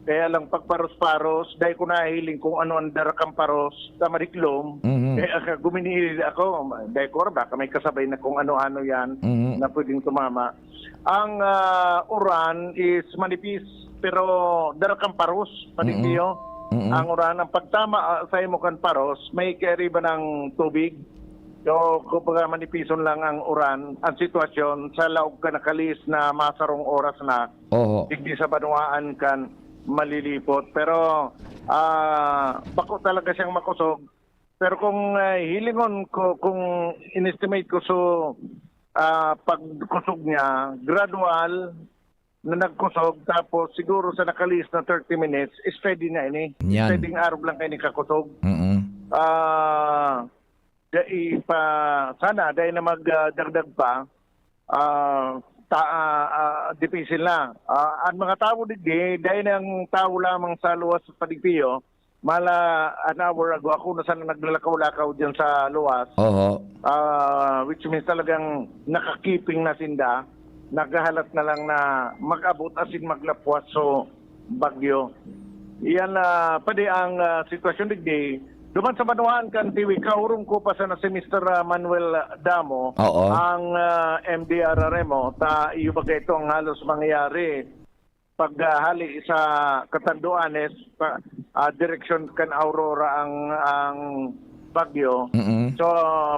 Kaya lang pagparos-paros, dai ko nahiling kung ano ang dara kan paros sa madiklom. Mhm. Kaya ka-, guminili ako, dai ko, baka may kasabay na kung ano-ano yan Mhm. na pwedeng tumama. Ang, ah, uran is manipis, pero dara kan paros, Pading Mhm. Pio. Mhm. Ang uran, ang pagtama, ah, sa imo kan paros, may kairiba ng tubig. So, kumbaga, manipison lang ang uran, ang sitwasyon sa laog ka nakalis na masarong oras na, Oho. digdi sa banwaan kan Malilipot. Pero, ah, bako talaga siyang makosog. Pero kung, ah, hilingon ko, kung in-estimate ko, so, ah, pagkosog niya, gradual, na nagkusog, tapos siguro sa nakalihis na thirty minutes, steady na ini. Yan. Steady nga arog lang kaini kakusog. Mm-mm. Ah, dai pa, sana, dai na magdagdag pa. Ah, ta-, ah, ah, dipisil na. Ah, ang mga tawo digdi, dai nang tawo lamang sa luwas sa Padre Pio, mala an hour ago, ako na sana naglalakaw-lakaw diyan sa luwas. Oho. Ah, which means talagang nakakiping na sinda. Naghahalat na lang na mag-abot asin maglapwas so bagyo. Iyan, ah, padi ang, ah, sitwasyon digdi. Duman sa banwaan kan Tiwi, kaurong ko pa sana si Mister, ah, Manuel Damo, Oo. ang, ah, M D R R M o, ta iyo baga ito ang halos mangyayari. Paghahali sa Catanduanes, pa, ah, direksyon kan Aurora ang, ang bagyo. Mm-mm. So,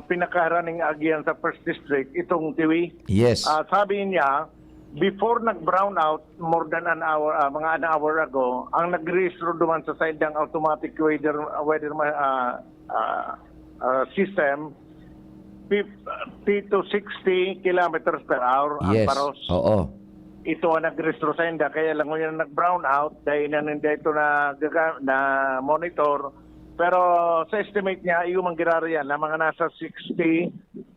pinakaharaning agihan sa First District, itong Tiwi. Yes. Ah, sabi niya, before nag-brown out, more than an hour, ah, mga an hour ago, ang nagrehistro duman sa saindang automatic weather, weather ma-, ah, ah, ah, system, fifty to sixty kilometers per hour ang Yes. paros. Oo. Ito ang nagrehistro sa inda, kaya lang ngayon nag-brown out, dahil na ninda ito na, na monitor. Pero sa estimate niya, iyo man giraray yan, na mga nasa sixty,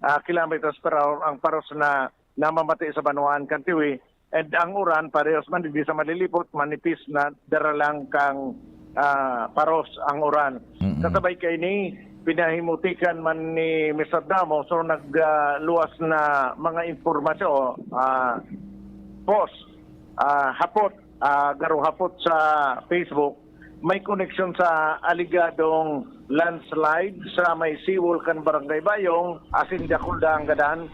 ah, kilometers per hour ang paros na namamati sa banwaan kan Tiwi. And ang uran, parehas man, digdi sa Malilipot, manipis na dara lang kan, ah, paros ang uran. Mm-mm. Kasabay kaini, pinahimutikan man ni Mister Damo, so nag, ah, luwas na mga impormasyon, ah, post, ah, hapot, ah, garo hapot sa Facebook, may koneksyon sa aligadong landslide sa may seawall kan Barangay Bayong, asin Dakulda ang gadan.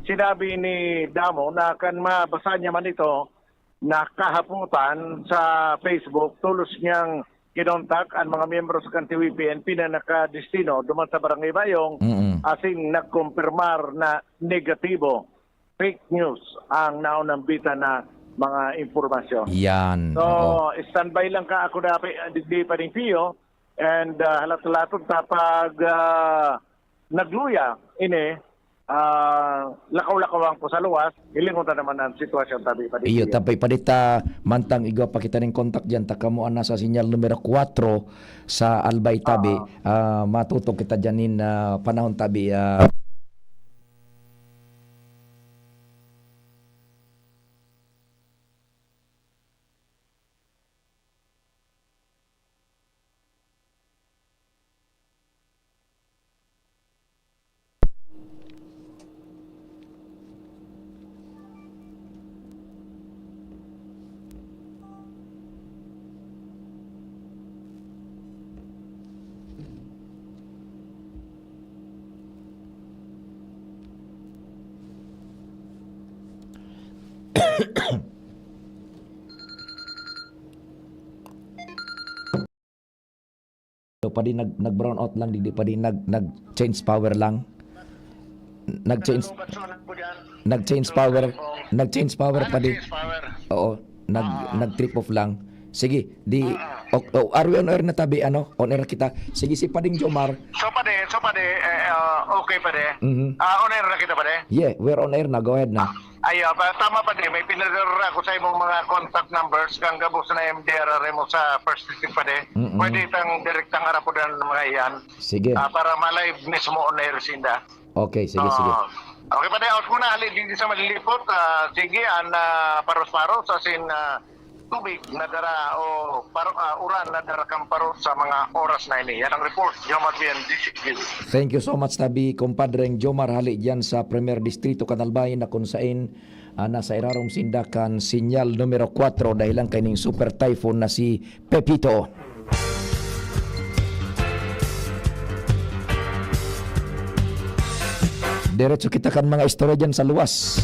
Sinabi ni Damo na kan mabasa niya man ito, na kahapotan sa Facebook, tolos niyang kinontak an mga miyembro sa kan T V P N P na nakadestino duman sa Barangay Bayong, Mm-mm. asin nagkumpirmar na negatibo. Fake news ang naunambitan na mga impormasyon. Yan, So, oo. standby lang ka ako dapat, ah, digdi pa rin, Pio. And, ah, halat-halaton ta pag, ah, nagluya, ini, ah, lakaw-lakawan ko sa luwas, hilingon ta naman ang sitwasyon, tabi pa din, Iyo, Pio. Tabi pa dita, mantang igwa pa kita ning kontak diyan, ta kamo ang nasa sinyal numero kwatro sa Albay, tabi. Oo. Ah, matutog kita diyan nin, ah, panahon, tabi, ah. So, padi nag, nag-brown out lang, digdi padi nag, nag-change power lang. Nag-change, Naglubat sa anak ko dyan. nag-change power, nag-change power Ah, padi. nag-change power. Oo, nag, Ah. nag-trip off lang. Sige, di, Ah. o, o, are we on air na, tabi, ano? On air kita. Sige, si Pading Jomar. So, padi, so, padi, eh, ah, okay, padi. Mhm. Ah, on air na kita, padi. Yeah, we're on air na. Go ahead na. Ay, ah, pa, tama, padi. May pinadala ako sa imong mga contact numbers kang gabos na M D R R mo sa First District, padi. Mm-mm. Pwede itang direktang arapodan ng mga iyan. Sige. Ah, para ma-live mismo on air sinda. Okay, sige, Oo. sige. Okay, padi, out muna. Hali, di sa malilipot. Ah, sige, an, ah, paros-paros, as in, ah, tubig na dara o paro-, ah, uran na dara kan paros sa mga oras na ini. Yan ang report, Jomar Bien, D C Q. Thank you so much, tabi, Compadreng Jomar, hali diyan sa Primer Distrito kan Albay, na kung sain, ah, nasa irarom sinda kan sinyal numero kwatro dahil lang kaining super typhoon na si Pepito. Diretso kita kan mga istorya dyan sa luwas.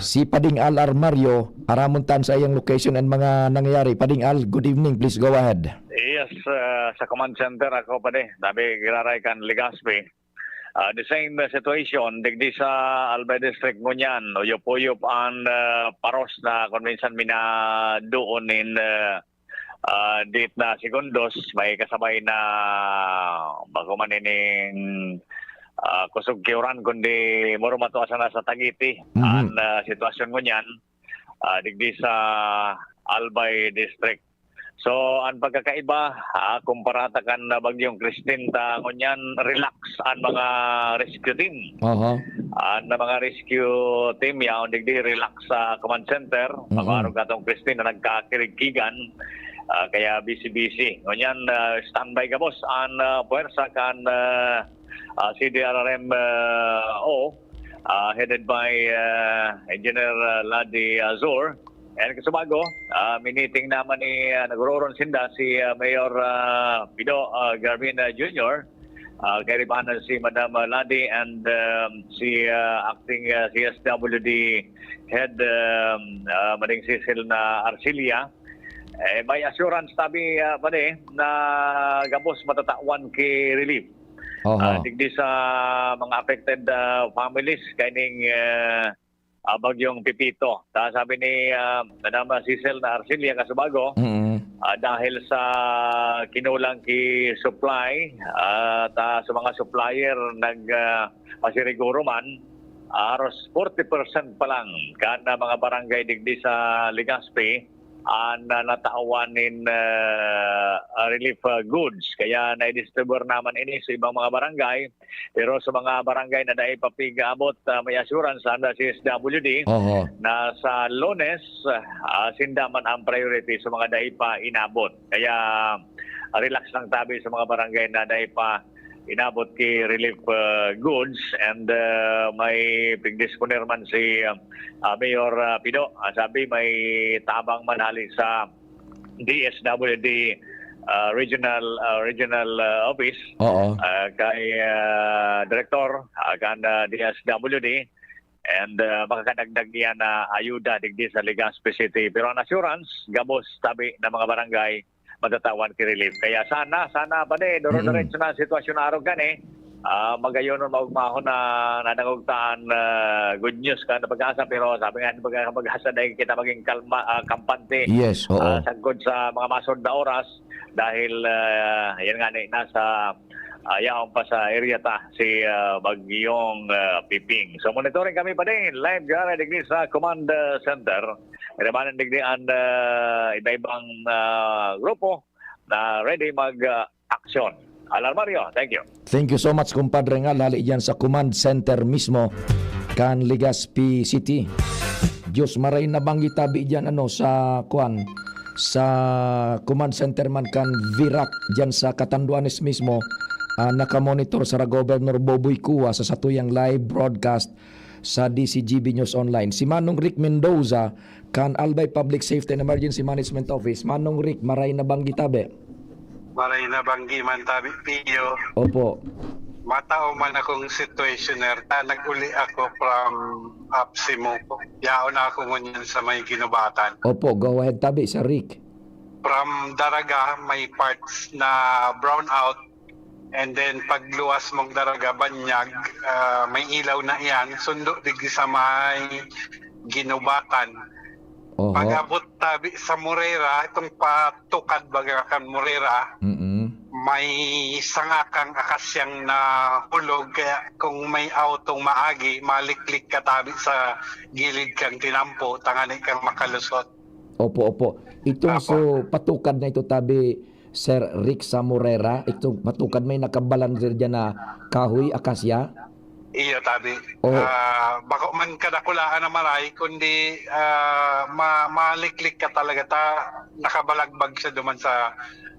Si Pading Al Armario, aramon tan sa iyang location and mga nangyayari. Pading Al, good evening. Please go ahead. Yes, ah, sa command center ako, padi. Tabi, giraray kan Legazpi. Ah, the same, ah, situation, digdi sa Albay District ngunyan, uyop-uyop ang, ah, paros na kung minsan minadoon in, ah, ah, dit na segundos, may kasabay na bago man ining, ah, kusog ki uran, kundi muro matua sana sa Tagiti. Mhm. Ang, ah, sitwasyon ngunyan, ah, digdi sa Albay District. So, ang pagkakaiba, ah, kumpara ta kan Bagyong Christine ta ngunyan, relax ang mga rescue team. Aha. Ang mga rescue team, yaon digdi, relax sa command center. Mm-mm. Mabarog atong Christine na nagkakirigkigan, ah, kaya busy-busy. Ngunyan, ah, standby gabos ang, ah, puwersa kan, ah, ah, C D R R M, ah, O, ah, headed by, ah, Engineer, ah, Ladi Azor. And kasubago, ah, miniting naman ni, ah, nagroron sinda si, ah, Mayor, ah, Pido, ah, Garmin, ah, Junior, ah, kairibahan na si Madam, ah, Ladi and, um, si, ah, acting, ah, C S W D head, um, ah, Mading Cecil na Arcilia. Eh, may assurance tabi, ah, pare, na gabos matatawan ki relief. Oho. Ah, digdi sa mga affected, ah, families kaining, ah, ah, Bagyong Pepito. Ta sabi ni, ah, Madam Cecil na Arcilia kasubago, Mm. ah, dahil sa kinulang ki supply, ah, ta sa mga supplier nag, ah, pasiriguro man, aros forty percent pa lang kan, ah, mga barangay digdi sa Legazpi an, ah, natawan nin, ah, ah, relief, ah, goods. Kaya nai-distribute naman ini sa ibang mga barangay. Pero sa mga barangay na dai pa pig-aabot, ah, may assurance ang C S W D Oho. na sa Lunes, ah, sinda man ang priority sa mga dai pa inabot. Kaya, ah, relax lang tabi sa mga barangay na dai pa inabot ki relief, ah, goods and, ah, may pigdisponer man si, ah, ah, Mayor, ah, Pido. Ah, sabi may tabang man hali sa D S W D, ah, regional, ah, regional, ah, office, Oo. ah, kay, ah, direktor, ah, kan, ah, D S W D, and, ah, makakadagdag niya na ayuda digdi sa Legazpi City. Pero ang assurance, gabos tabi ng mga barangay matatawan ki relief. Kaya sana, sana pa din, duro-diretso na ang sitwasyon na arog kan eh. Ah, magayon nun, maugmahon na nadangog ta an, ah, good news kan Pag-asa, pero sabi nga ni Pag-, Pag-asa, dahil kita maging kalma, ah, kampante, Yes, oo. ah, sagkod sa mga masunod na oras dahil, ah, yan nga ni, nasa, ah, yaon pa sa area ta si, ah, Bagyong, ah, Piping. So, monitoring kami pa din, live diyan, digdi sa Command, ah, Center. Irabanan digdi an, ah, iba-ibang, ah, grupo na ready mag, ah, aksyon. Alarmario, thank you. Thank you so much, Compadre Ngal, hali diyan sa command center mismo kan Legazpi City. Diyos, maray na banggi tabi diyan, ano, sa, kuan, sa command center man kan Virac, diyan sa Catanduanes mismo, ah, nakamonitor sa Governor Boboy Cua sa satuyang live broadcast sa D C G B News Online. Si Manong Rick Mendoza, kan Albay Public Safety and Emergency Management Office. Manong Rick, maray na banggi tabi. Maray na banggi man tabi, Pio. Opo. Matao man akong situationer, ta nag-uli ako from Apsimo. Yaon na ako ngunyan sa may Ginubatan. Opo, go ahead tabi, Sir Rick. From Daraga, may parts na brown out. And then, pagluwas mong Daraga, Banyag, ah, may ilaw na iyan. Sundo digdi sa may Ginubatan. Oho. Pag-abot tabi sa Morera, itong patukad baga kan Morera, Mm-mm. may sanga kang akasyang nahulog. Kaya kung may autong maagi, maliklik ka tabi sa gilid kang tinampo, tangani kang makalusot. Opo, opo. Itong Apo. so patukad na ito tabi, Sir Rick, sa Morera, itong patukad may nakabalandra diyan na kahoy, akasya? Iyo, tabi. Oo. Ah, bako man kadakulaan na maray, kundi, ah, ma-, maliklik ka talaga ta nakabalagbag siya duman sa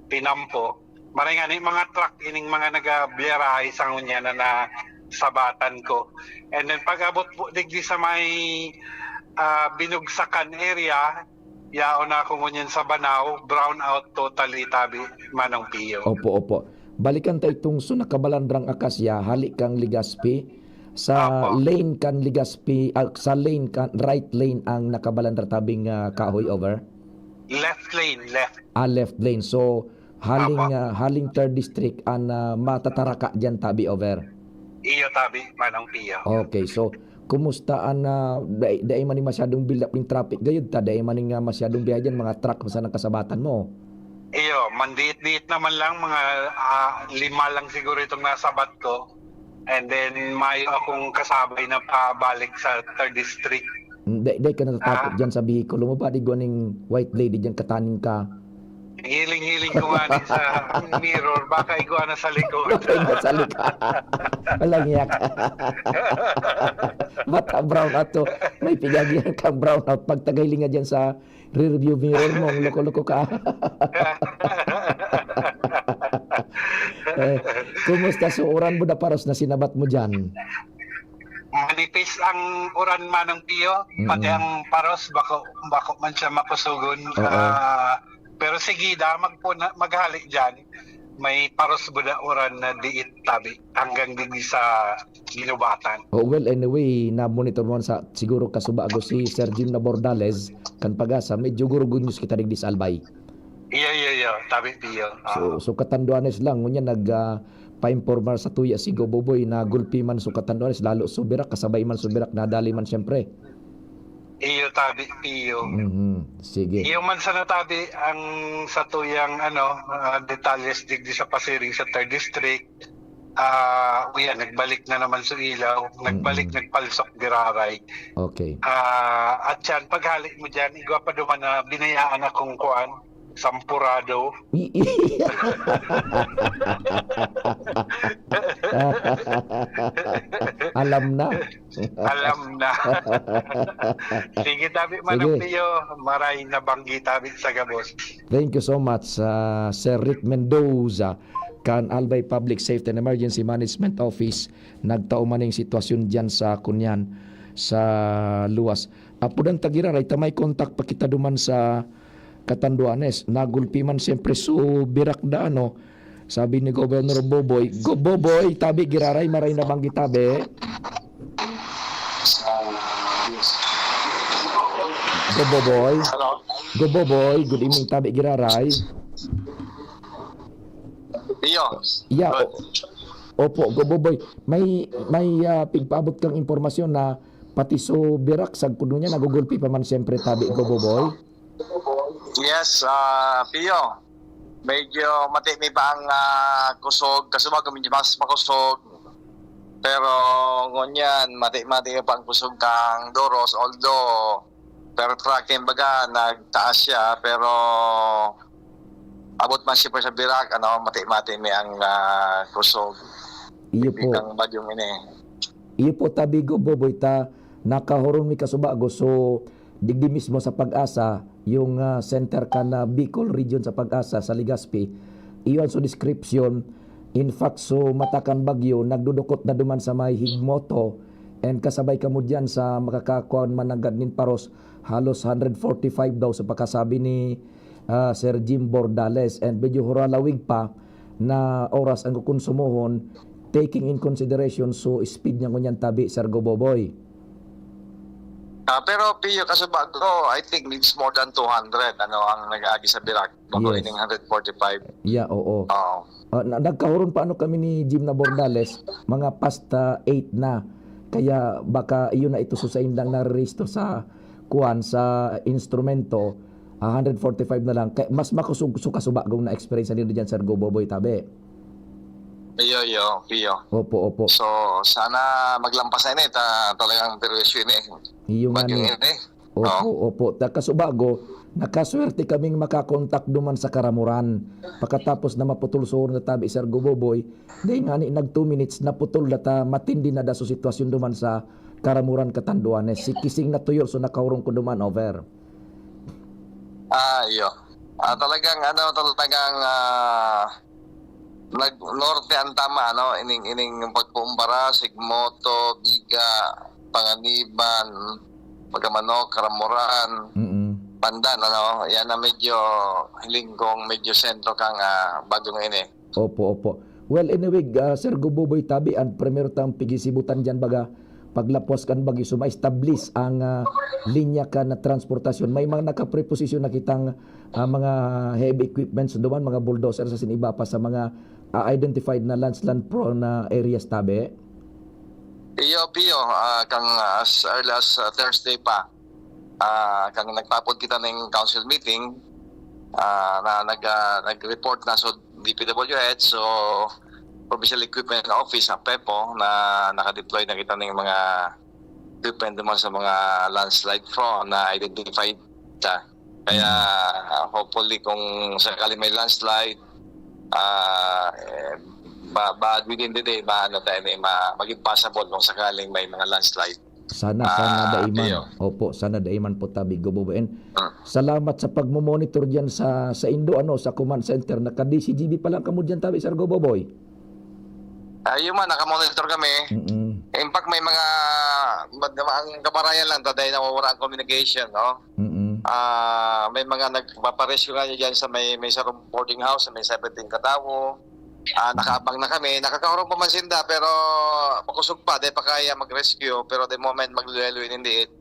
tinampo. Maray nga ni mga truck, ining mga nagabiyarahe sa ngunya na nasabatan ko. And then pag-abot po digdi sa may, ah, Binugsakan area, yaon na ako ngunyan sa Banao, brown out totally tabi, Manong Pio. Opo, opo. Balikan ta itong so nakabalandrang akasya, hali kang Legazpi. Sa Apo. lane kan Legazpi, ah, sa lane kan, right lane ang nakabalandra tabing, ah, kahoy over? Left lane, left. Ah, left lane. So, haling, Apo. ah, haling third district ang, ah, matataraka diyan tabi over? Iyo tabi, Manong Pio. Okay, so kumusta an, ah, dai, dai man ni masyadong build up ning traffic gayud ta, dai man ni nga masyadong biyahe diyan, mga truck man sana kasabatan mo? Iyo, mandiit-diit naman lang, mga, ah, lima lang siguro itong nasabat ko. And then, mayo akong kasabay na pabalik sa third district. Dai, dai ka natatakot Ah. diyan sa behikulo mo ba? Di igwa ning white lady diyan, kataning ka. Hiling-hiling ko nga ni sa mirror, baka igwa na sa likod. Baka igwa sa likod. Walang yak. Bata brown ato. May pigagihan kang brown out. Pagtagay linga diyan sa rearview mirror mo, ang loko-loko ka. Eh, kumusta so uran mo na paros na sinabat mo diyan? Manipis ang uran, Manong Pio, pati Mm. ang paros, bako, bako man siya makusugon. Oo. Ah, pero sige, damag po na, maghali dyan. May paros buda uran na diit tabi hanggang digdi sa ginubatan. Oh, well, anyway, na-monitor mo sa, siguro kasubago si Sir Jim na Bordales, kan Pag-asa, medyo gurugonyos kita digdi sa Albay. Iyo, iyo, iyo, tabi, Pio. So, Oo. so katanduanes lang, ngunyan nag, ah, paimpormar sa tuya si Goboboy na gulpi man so katanduanes, lalo subirak, kasabay man subirak, nadali man siyempre. Iyo, tabi, Pio. Mhm. Sige. Iyo man sana tabi ang sa tuyang, ano, ah, detalles digdi sa pasiring sa third district. Ah, uya, nagbalik na naman sa ilaw. Nagbalik, Mm. nagpalsok, giraray. Okay. Ah, at yan, paghali mo dyan, igwa pa duman na binayaan akong kuan, sampurado. I-, i-, Alam na. Alam na. Sige, tabi, Manong Sige. Pio, maray na banggi tabi sa gabos. Thank you so much, ah, Sir Rick Mendoza, kan Albay Public Safety and Emergency Management Office. Nagtao man ning sitwasyon diyan sa kunyan, sa luwas. Apo dan tagiraray, ta may kontak pa kita duman sa Katanduanes, nagulpi man siyempre so birak da, ano, sabi ni Governor Boboy, Go Boboy, tabi giraray, maray na banggi tabi. Go Boboy. Hello. Go Boboy, good evening, tabi giraray. Iyo. Yeah, Good. o-, opo, Go Boboy. May, may, ah, pigpaabot kang impormasyon na pati so birak, sagkod niya, nagugulpi pa man siyempre, tabi, Go Boboy. Yes, ah, Pio. Medyo matimi pa ang, ah, kusog. Kasubago, medyo mas makusog. Pero ngunyan, mati-mati pa ang kusog kang Doros. Although, per tracking baga, nagtaas siya. Pero abot man siyempre sa birak, ano, mati-mati mi ang, ah, kusog. Iyo po. Ang bagyong ini. Iyo po, tabi, Go Boboy, ta nakahuron mi kasubago. So, digdi mismo sa Pag-asa, yung, ah, center kan Bicol region sa Pag-asa, sa Legazpi. Iyon, so description. In fact, so mata kan bagyo, nagdudukot na duman sa may Higmoto, and kasabay kamo diyan sa makakakuan man nanggad nin paros, halos hundred forty-five daw sa pagkasabi ni, ah, Sir Jim Bordales, and medyo huralawig pa na oras ang kukonsumohon, taking in consideration so speed niya ngunyan tabi, Sir Go Boboy. Ah, pero Pio, kasubago, I think it's more than two hundred, ano, ang nag-aagi sa birak. Bako Yes. ining hundred forty-five. Yeah, oo. Oo. Ah, na-, nagkahuron pa ano kami ni Jim na Bordales, mga past, ah, eight na. Kaya baka iyon na ito sa indang narerehisto sa kuwan, sa instrumento, ah, hundred forty-five na lang. Kaya mas makusog-, so kasubagong na experience nila dyan, Sir Go Boboy, tabi. Iyo, iyo, Pio. Opo, opo. So, sana maglampas na ini, ta-, talagang perwisyo ini. Iyo nga Bagyo ni. ini. Opo, Oo. opo. Ta kasubago, nakaswerte kaming makakontak duman sa Karamuran. Pakatapos na maputol so na tabi, Sir Go Boboy, dai ngani nag two minutes, naputol na ta matindi na da so sitwasyon duman sa Karamuran, Katanduanes. Si kising na tuyor, so nakaurong ko duman, over. Ah, iyo. Ah, talagang, ano, talagang, ah, nag-norte ang tama, ano, ining, ining pagkumpara, Sigmoto, Biga, Panganiban, Pagkamanok, Karamuran, Mm. Pandan, ano, yan ang medyo hiling kong medyo sentro kang, ah, bagyong ini. Opo, opo. Well, anyway, ah, Sir Gububoy Tabi, ang primero tang pigisibutan diyan, baga, paglapos kan bagyo, so ma-establish ang, ah, linya kan transportasyon. May mga nakapreposisyon na kitang, ah, mga heavy equipments duman, mga bulldozer sa siniba pa sa mga, ah, identified na landsland prone na areas, Tabi? Iyo, Pio, ah, kang, ah, as early as, ah, Thursday pa, ah, kang nagpapod kita ning council meeting, ah, na nag, ah, nag-report na so D P W H, so Provincial Equipment Office, ang pepo, na naka-deploy na kita ning mga depende man sa mga landslide prone na identified ta. Kaya, ah, hopefully, kung sakali may landslide, ah, eh, ba, ba, within the day, maano tayo ni, ma, maging possible kung sakaling may mga landslide. Sana, sana Ah, dai man. Tiyo. Opo, sana dai man po tabi, Goboboy. And Ah. salamat sa pagmo-monitor diyan sa, sa indo, ano, sa command center. Naka-D C G B pa lang kamo diyan tabi, Sir Goboboy. Ah, yun man, nakamonitor kami. Mm-mm. In fact, may mga, ang kabarayan lang, ta, dahil nawawala ang communication, no? Mm-mm. Ah, may mga nagpaparescue nga dyan sa may, may sarong boarding house, sa may seventeen Katawo. Ah, nakaabang na kami. Nakakahurong pa man sinda, pero makusog pa. Di pa kaya mag-rescue. Pero the moment magluluya-luya in the air,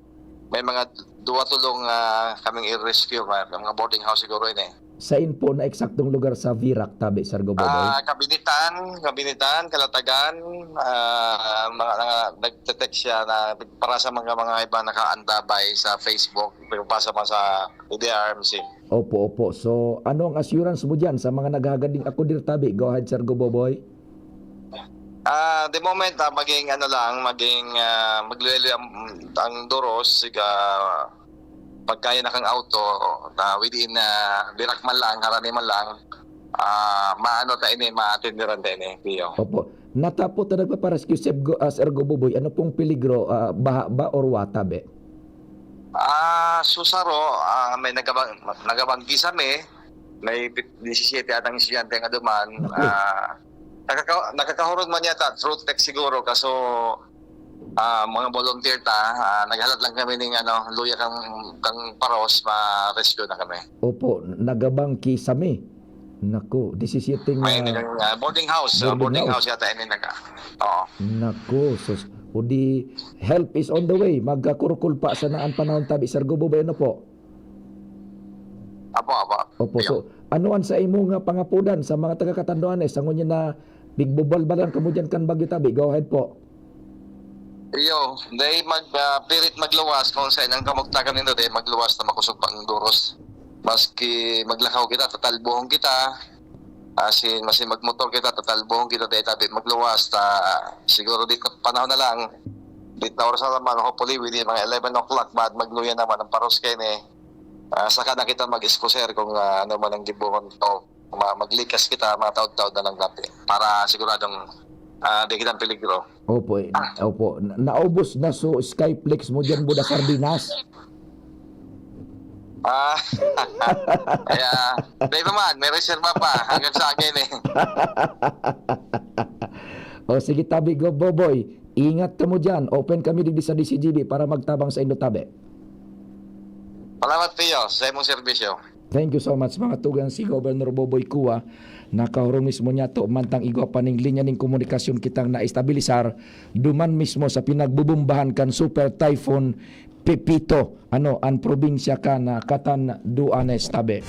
may mga duwa tulong, ah, kaming i-rescue, ah, mga boarding house siguro yun eh. Sain po na eksaktong lugar sa Virac, tabi, Sir Goboboy? Ah, Kabinitan, Kabinitan, Kalatagan, ah, mga, mga nagte-text siya na para sa mga, mga iba nakaantabay sa Facebook, pero pa sa, sa D R M C. Opo, opo. So, ano ang assurance mo diyan sa mga naghahagad ding akodir, tabi? Go ahead, Sir Goboboy. Ah, the moment, ah, maging ano lang, maging, ah, magluluya-luya ang, ang duros, siga, pag kaya na kang auto, na within, ah, Virac man lang, harani man lang, ah, maano ta ini, maatenderan ta ini, Pio. Opo. Natapo ta nagpaparescue, Sir Go-, ah, Sir Goboboy, ano pong peligro, ah, baha ba or wata, be? Ah, susaro, ah, may nagabang-, nagabanggi sa mi, may pit-, disisiyete atang estudyante nga duman. Naku. Ah, nakaka-, nakakahurot man yata through text siguro, kaso, ah, mga volunteer ta, ah, naghalat lang kami ning ano, luya kang, kang paros, ma-rescue na kami. Opo, nagabanggi sa mi. Naku, disisiyete nga May nag-, ah, boarding house, ah, boarding boarding house. house yata, ini nag-, oo. Naku, sus. O di, help is on the way. Magkakurukul pa sana ang panahon tabi, Sir Goboboy, ano po? Apo, apo. Opo, Iyo. So, ano an sa imo nga pangapodan sa mga taga Catanduanes, sa ngunyan na pigbubalbalan kamo diyan kan bagyo tabi? Go ahead po. Iyo, dai mag, ah, pirit magluwas kung sa inang kamugtakan nindo, dai magluwas na makosog pang duros. Maski maglakaw kita, tatalbohon kita. Asin, maski magmotor kita, tatalbohon kita, dai tabi magluwas. Ta, siguro di ko, panahon na lang. Di ta oras na naman, hopefully within mga eleven o'clock, baad magluya naman ang paros kaini. Ah, saka na kita mag-exposer kung, ah, ano man ang gibohon to. Ma-, maglikas kita, mga taod-taod na lang dati. Para siguradong, ah, di kitang peligro. Opo, eh. Ah. Opo. Na-, naubos na so Skyflakes mo diyan, Buda Sardinas. Ah, kaya, di pa man, may reserva pa. Hanggang sa akin eh. O, sige, tabi, Goboboy. Ingat kamo diyan. Open kami digdi sa D C G B para magtabang sa indo, tabi. Salamat, Pio, sa imong serbisyo. Thank you so much, mga tugang. Si Governor Boboy Cua, nakahurong mismo niya to, mantang igwa pa ning linya ning komunikasyon kitang naestabilisar, duman mismo sa pinagbubombahan kan Super Typhoon Pepito, ano, an probinsya kan, ah, Catanduanes, tabi.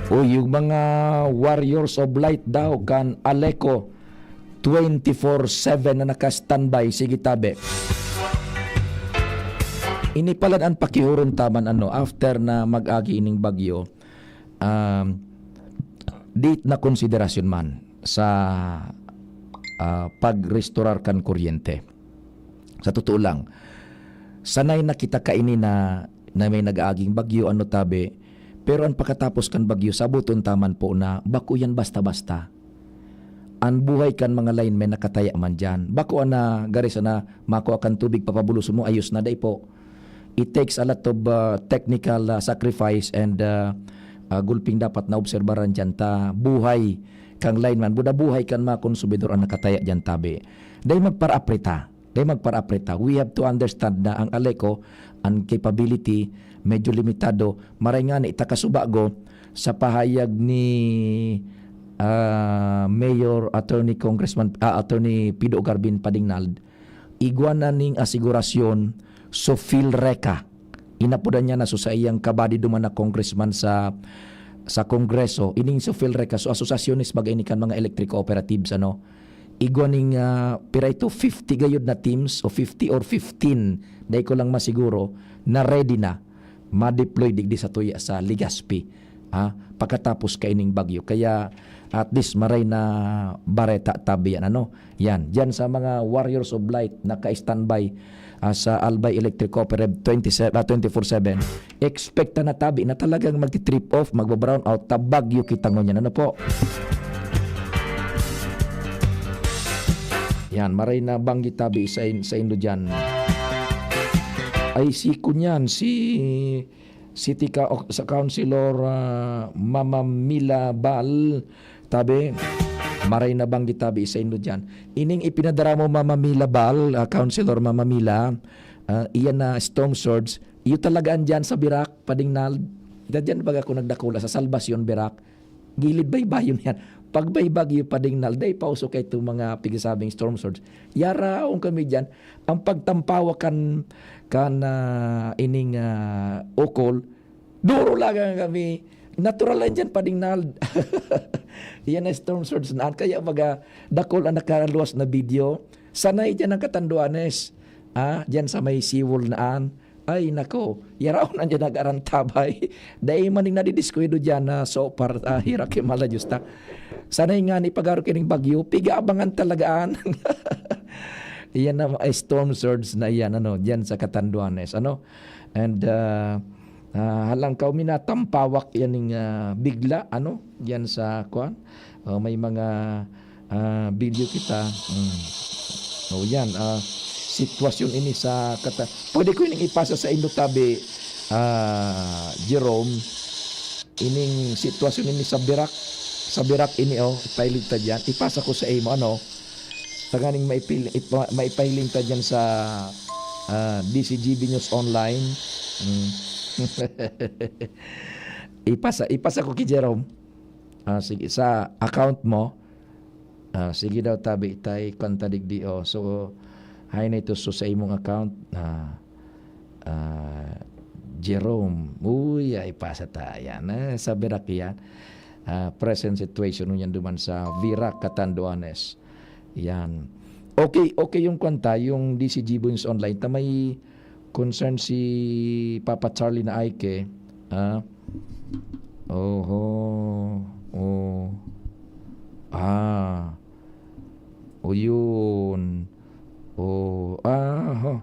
O, yung mga Warriors of Light daw kan Aleco, twenty-four seven na naka-standby. Sige, tabi. Ini pala an pakihuron ta man, ano, after na mag-agi ining bagyo, um, di na konsiderasyon man sa, ah, pag-restorar kan kuryente. Sa totoo lang, sanay na kita kaini na, na may nag-aaging bagyo, ano, tabi. Pero an pakatapos kan bagyo, saboton ta man po na bako yan basta-basta. An buhay kan mga linemen nakataya man diyan. Bako an na gari sana makua kan tubig papabuloson mo, ayos na, dai po. It takes a lot of, uh, technical, uh, sacrifice and, uh, uh, gulping dapat naobserbaran diyan ta buhay kang lineman, buda buhay kan mga konsumidor an nakataya diyan, tabi. Dai magparaprita. Dai magparaprita. We have to understand na ang Aleco, an capability, medyo limitado. Maray ngani, ta kasubago, sa pahayag ni, ah, Mayor Attorney Congressman, ah, Attorney Pido Garbin Padignald, igwa na ning asigurasyon so Phil Reca. Inapodan niya na so saiyang kabady duman na congressman sa, sa Kongreso, ining so PHILRECA, so asosasyones baga ini kan mga electric cooperatives, ano, igwa ning, ah, pira ito, fifty gayod na teams o fifty or fifteen, dai ko lang masiguro, na ready na ma-deploy digdi sa tuya sa Legazpi, ah, pagkatapos kaining bagyo. Kaya at least maray na bareta tabi yan, ano? Yan, diyan sa mga Warriors of Light, naka-standby, ah, sa Albay Electric Cooperative twenty-seven, ah, twenty-four seven. Expect na tabi na talagang magti-trip off, magba-brown out, ta bagyo kita ngunyan. Ano po? Yan, maray na banggit tabi sa in-, sa indo diyan. Ay, si kunyan, si City Ka-, o, sa Councilor, ah, Mama Mila Bal, tabi, maray na banggit tabi sa indo diyan. Ining ipinadara mo, Mama Mila Bal, ah, Councilor Mama Mila, ah, iyan na storm surge, iyo talaga andyan sa Birak, Padingnal. Dadyan baga ako nagdakula sa Salvacion, Birak. Gilid baybayon yan. Pag may bagyo, Padingnal, dai pa uso kay itong mga pigsabing storm surge. Yaraon kami dyan. Ang pagtampawak kan, kan, ah, ining, ah, ukol, duro lang kami. Natural lang dyan, Padingnal. Yan na storm surge na. Kaya baga, dakul ang nakaluwas na video. Sanay dyan ang Catanduanes. Ah, dyan sa may seawall naan. Ay, nako, yaraon na dyan nag-arantabay. Dai man ning nadidiskuido dyan na so par-, ah, hirak yung mala Diyos ta. Sanay nga ni pagaro kining bagyo, piga abangan talaga an. Iyan na, ay, storm surge na iyan, ano, dyan sa Catanduanes, ano. And, ah, ah, halangkaw mi natampawak yan ning, ah, bigla, ano, dyan sa, kuwan. Oh, may mga, ah, video kita. Mm. Oh, yan, ah, sitwasyon ini sa kata-, pwede ko ining ipasa sa indo tabi, ah, Jerome. Ining sitwasyon ini sa Birak, sa Birak ini, oh, ipahiling ta diyan. Ipasa ko sa imo, ano, tanganing maipil-, ipa-, maipahiling ta diyan sa, ah, D C G B News Online. Mm. Ipasa, ipasa ko ki Jerome. Ah, sige, sa account mo. Ah, sige daw, tabi, tay, kanta digdi, oh. So, hay na ito, so, sa imong account, ah, ah, Jerome. Uy, ay, pasa ta. Yan, ah, sa Virac yan. Ah, present situation ngunyan duman sa Virac, Catanduanes. Yan. Okay, okay yung kanta, yung D C G Boons Online. Ta may concern si Papa Charlie na Aike. Ah. Oho. Oh. Ah. O yun. Oh. Ah, ho.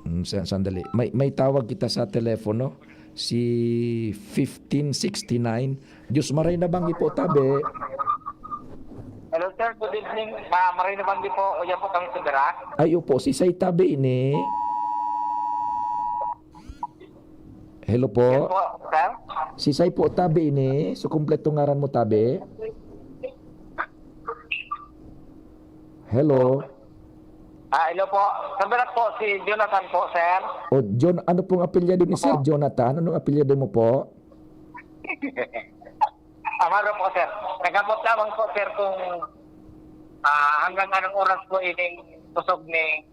Mm, sa-, sandali. May, may tawag kita sa telepono. Si fifteen sixty-nine. Diyos maray na banggi po, tabi. Hello, sir. Good evening. Ma-, maray na banggi po. Uya po kami sa Dara. Ay, opo. Si Say tabi ini. Hello po. Yes po, sir. Si Say po, tabi ini. So, kumpleto ngaran mo, tabi. Hello. Ah, hello po. Sa Birak po, si Jonathan po, sir. O, John, ano pong apelyido ni Sir Opo. Jonathan? Anong apelyido mo po? Amaro po, sir. Nagabot lamang po, sir, kung, ah, hanggang anong oras po ining kusog ni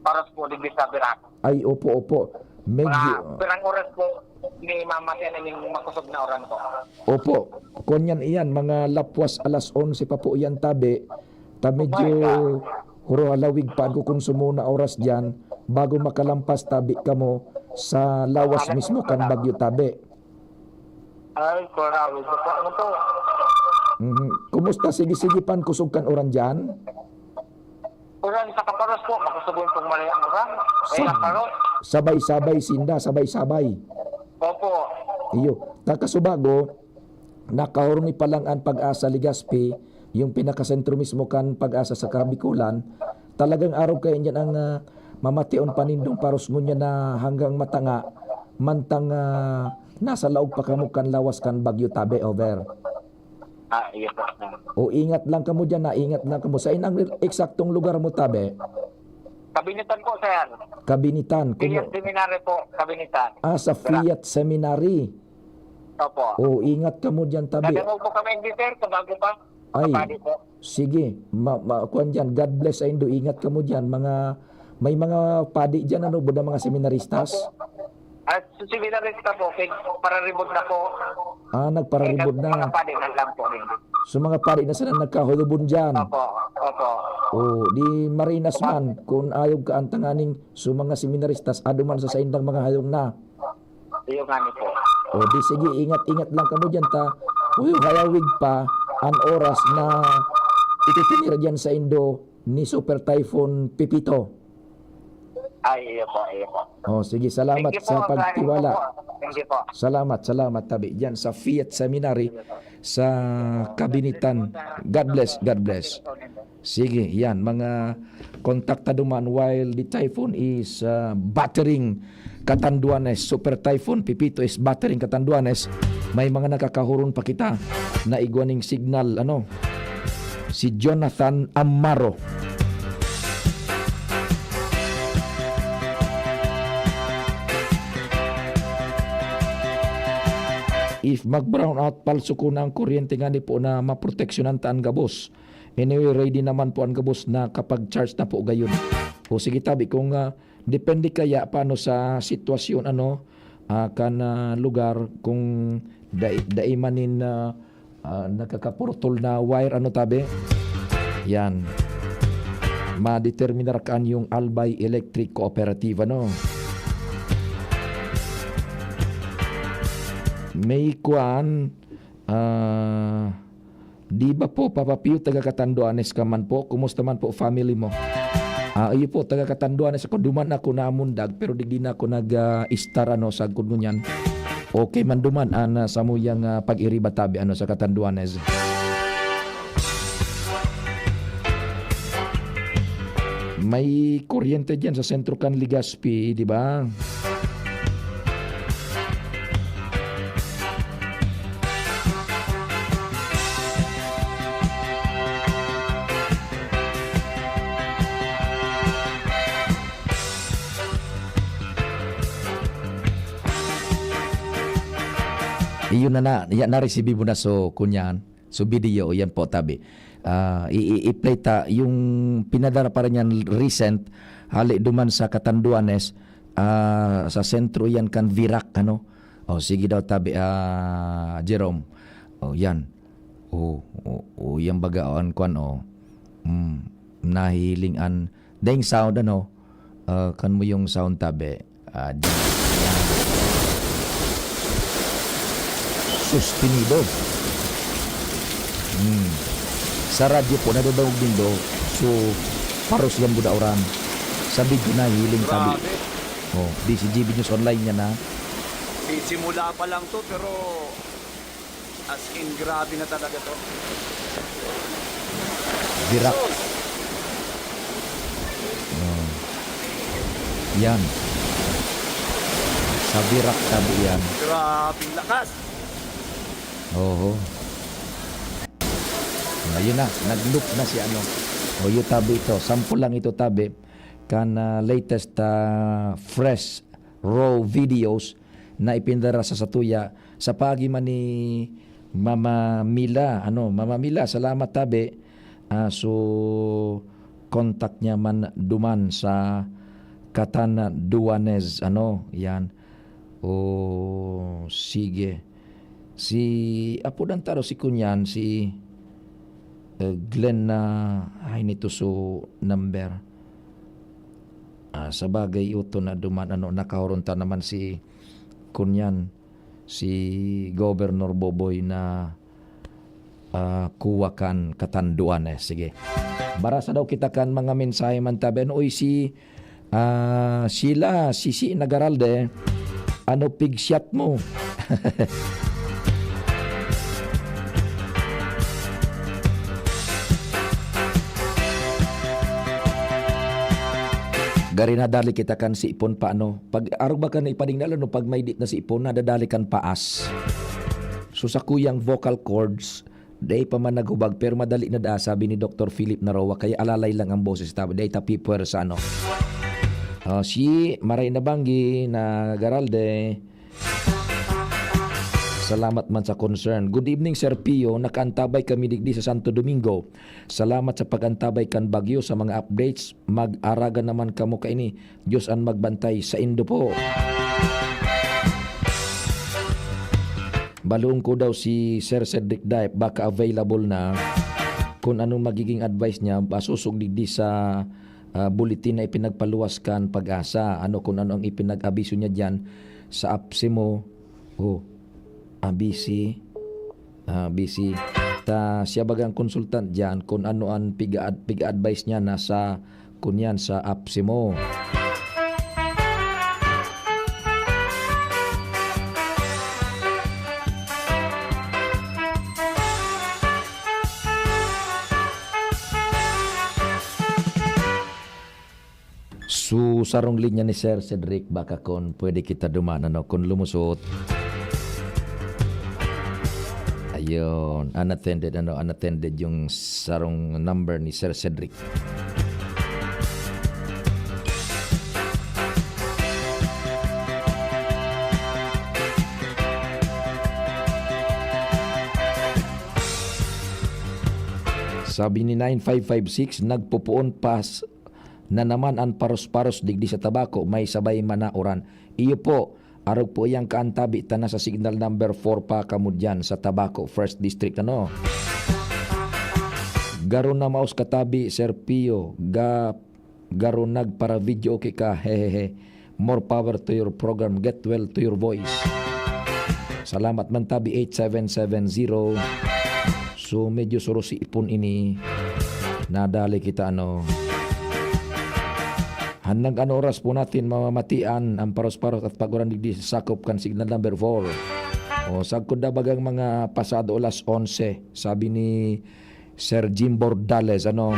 Paros po, digdi sa Birak. Ay, opo, opo. Medyo Mga pirang oras po ni Mama Tiana ning makusog na uran po. Opo. Kunyan iyan, mga lapwas alas onse pa po iyan, tabi. Ta medyo Opo, ika. Huro halawig pa ang kukonsumo na oras diyan bago makalampas, tabi, kamo sa lawas Ano mismo po kan pala? Bagyo, tabi. Ay, grabe po. Ano po? Mhm. Kumusta? Sige-sige pan kusog kan uran diyan? Uran sa Kaparos po, makusog pong mali ang uran. Eh, Sab-, ang Paros. Sabay-sabay sinda, sabay-sabay. Opo. Iyo. Ta kasubago, nakahurni pa lang an PAGASA Legazpi, yung pinakasentro mismo kan PAGASA sa Kabikulan. Talagang arog kayo niyan ang, ah, mamation pa nindong Paros ngunyan na hanggang matanga, mantang, ah, nasa laog pa kamo kan lawas kan Bagyo, tabi, over. Ah, yes, sir. O, ingat lang kamo diyan, ha, ingat lang kamo. Sain ang eksaktong lugar mo, tabi? Kabinitan po, sir. Kabinitan. Kumo- Fiat Seminary po, Kabinitan. Ah, sa Sir. Fiat Seminary. Opo. O, ingat kamo diyan, tabi. Nadangog po kami, hindi, sir, kabago pa. Ay, Kapadi po. Sige. Ma-, ma-, kuwan diyan. God bless, ay, Indo. Ingat kamo diyan. Mga, may mga padi diyan, ano, buda mga seminaristas? Opo. At sa seminarista po, kay pararibod na po. Ah, nagpararibod Eh, na. Mga padi na lang po rin. So, mga padi na sana nagkahulubon dyan. Opo, opo. Oh, di marinas man, kung ayog ka ang tanganing, so, mga seminaristas, ado man sa saindang mga hayong na. Iyo nga ni po. O, di sige, ingat-ingat lang kamo dyan, ta. Uy, hayawig pa, ang oras na ititinira dyan sa indo ni Super Typhoon Pipito. Ay, iyo po, iyo po. Oh, sige, salamat Thank you po, sa pagtiwala. Thank you po. Salamat, salamat, tabi. Diyan sa Fiat Seminary, sa Kabinitan. God bless, God bless. Sige, yan, mga kontakta duman while the typhoon is, ah, battering Catanduanes. Super Typhoon Pipito is battering Catanduanes. May mga nakakahuron pa kita na igwa ning signal, ano, si Jonathan Amaro. If mag-brownout, palso ko na ang kuryente ngani po na maproteksyonan ta an gabos. Anyway, ready naman po an gabos na kapag charge na po gayon. O sige, tabi, kung, ah, depende kaya paano sa sitwasyon, ano, ah, kan, ah, lugar, kung dai, dai man nin, ah, ah, nakakapurtol na wire, ano, tabi? Yan. Madeterminar kan yung Albay Electric Cooperative, ano? May kwan, ah, di ba po, Papa Pio, taga Catanduanes ka man po? Kumusta man po family mo? Ah, iyo po, taga Catanduanes ako. Duman ako namundag, pero digdi na ako nag, ah, istar, ano, sagkod ngunyan. Okay man duman an, ah, samuyang, ah, pag-iriba tabi, ano, sa Catanduanes. May kuryente diyan sa sentro kan Legazpi, di ba? Iyon na, na, ya, naresibi mo na, so, kunyan. So, video, yan po, tabi. Ah, i, i, i-play ta, yung pinadara pa rin yan recent, hali duman sa Catanduanes, ah, sa sentro yan kan Virac, ano? O, sige daw, tabi, ah, Jerome. O, yan. O, o, o, yan baga, o, an kwan, o. Mm, nahihiling an, daing sound, ano? Ah, kan mo yung sound, tabi. Ah, di, yan. Sustenido. Hmm. Sa radyo po, nadadangog nindo. So, paros yan, Budaoran. Sa video, nahihiling tabi. Grabe. Oh, D C G B News Online yan, ha? Simula pa lang to, pero as in, grabe na talaga to. Virac. Sus! Oh. Yan. Sa Virac, tabi yan. Grabeng lakas. Oho. Ayun na, nag-loop na si ano. O, yung tabi ito. Sample lang ito, tabi. Kan, ah, latest, ah, fresh raw videos na ipinadara sa satuya sa paagi man ni Mama Mila, ano, Mama Mila, salamat tabi. Ah, so, contact niya man duman sa Catanduanes, ano, yan. O, sige. Si, apodan ta daw si kunyan, si, eh, Glenn na, ay, nito so number. Ah, sa bagay, uto na duman, ano, nakahuron ta naman si, kunyan, si Governor Boboy na, ah, kuwa kan Catanduanes. Sige. Barasa daw kita kan mga mensahe man tabi. Ano, oy, si, ah, Sheila, Sisi Nagaralde, ano, pigshot mo? Gari nadali kita kan sipon pa, ano? Pag arog ba ka na ipadingnal, ano, pag may dit na sipon, nadadali kan paas. So, sa kuyang vocal cords, dai pa man naghubag, pero madali na daa, sabi ni Doktor Philip Naroa, kaya alalay lang ang boses, ta-, dai ta pipwersa, ano? Ah, si Maray Nabanggi na Garalde, salamat man sa concern. Good evening, Sir Pio. Nakaantabay kami digdi sa Santo Domingo. Salamat sa pag-antabay kan bagyo, sa mga updates. Mag-aragan naman kamo kaini. Diyos an magbantay saindo po. Baloon ko daw si Sir Cedric Daip, baka available na. Kung anong magiging advice niya, masosog digdi sa, ah, bulletin na ipinagpaluwas kan PAGASA. Ano, kung ano ang ipinag-abiso niya diyan sa APSEMO. Oh, ah, busy. Ah, busy. Ta siya bagang consultant diyan kung ano ang piga-, piga-advice niya na sa, kunyan, sa APSEMO. So, sarong linya ni Sir Cedric, baka kun pwede kita duman, ano, kun lumusot. Ayun, unattended, ano, unattended yung sarong number ni Sir Cedric. Sabi ni nine five five six, nagpupuon pas na naman an paros-paros digdi sa Tabaco, may sabay man na uran. Iyo po, arog po iyang kaantabi ta nasa signal number four pa kamo diyan sa Tabaco, First District, ano? Garo na maos katabi, Sir Pio, ga-, garo nagpara-video okay ka, hehehe. More power to your program, get well to your voice. Salamat man tabi, eight seven seven zero. So, medyo surosi ipon ini. Nadali kita, ano. Hanag an oras po natin mamamatian ang paros-paros at pag-uran digdi sa sakop kan signal number four. O, sagkod na bagang mga pasado alas onse, sabi ni Sir Jim Bordales, ano.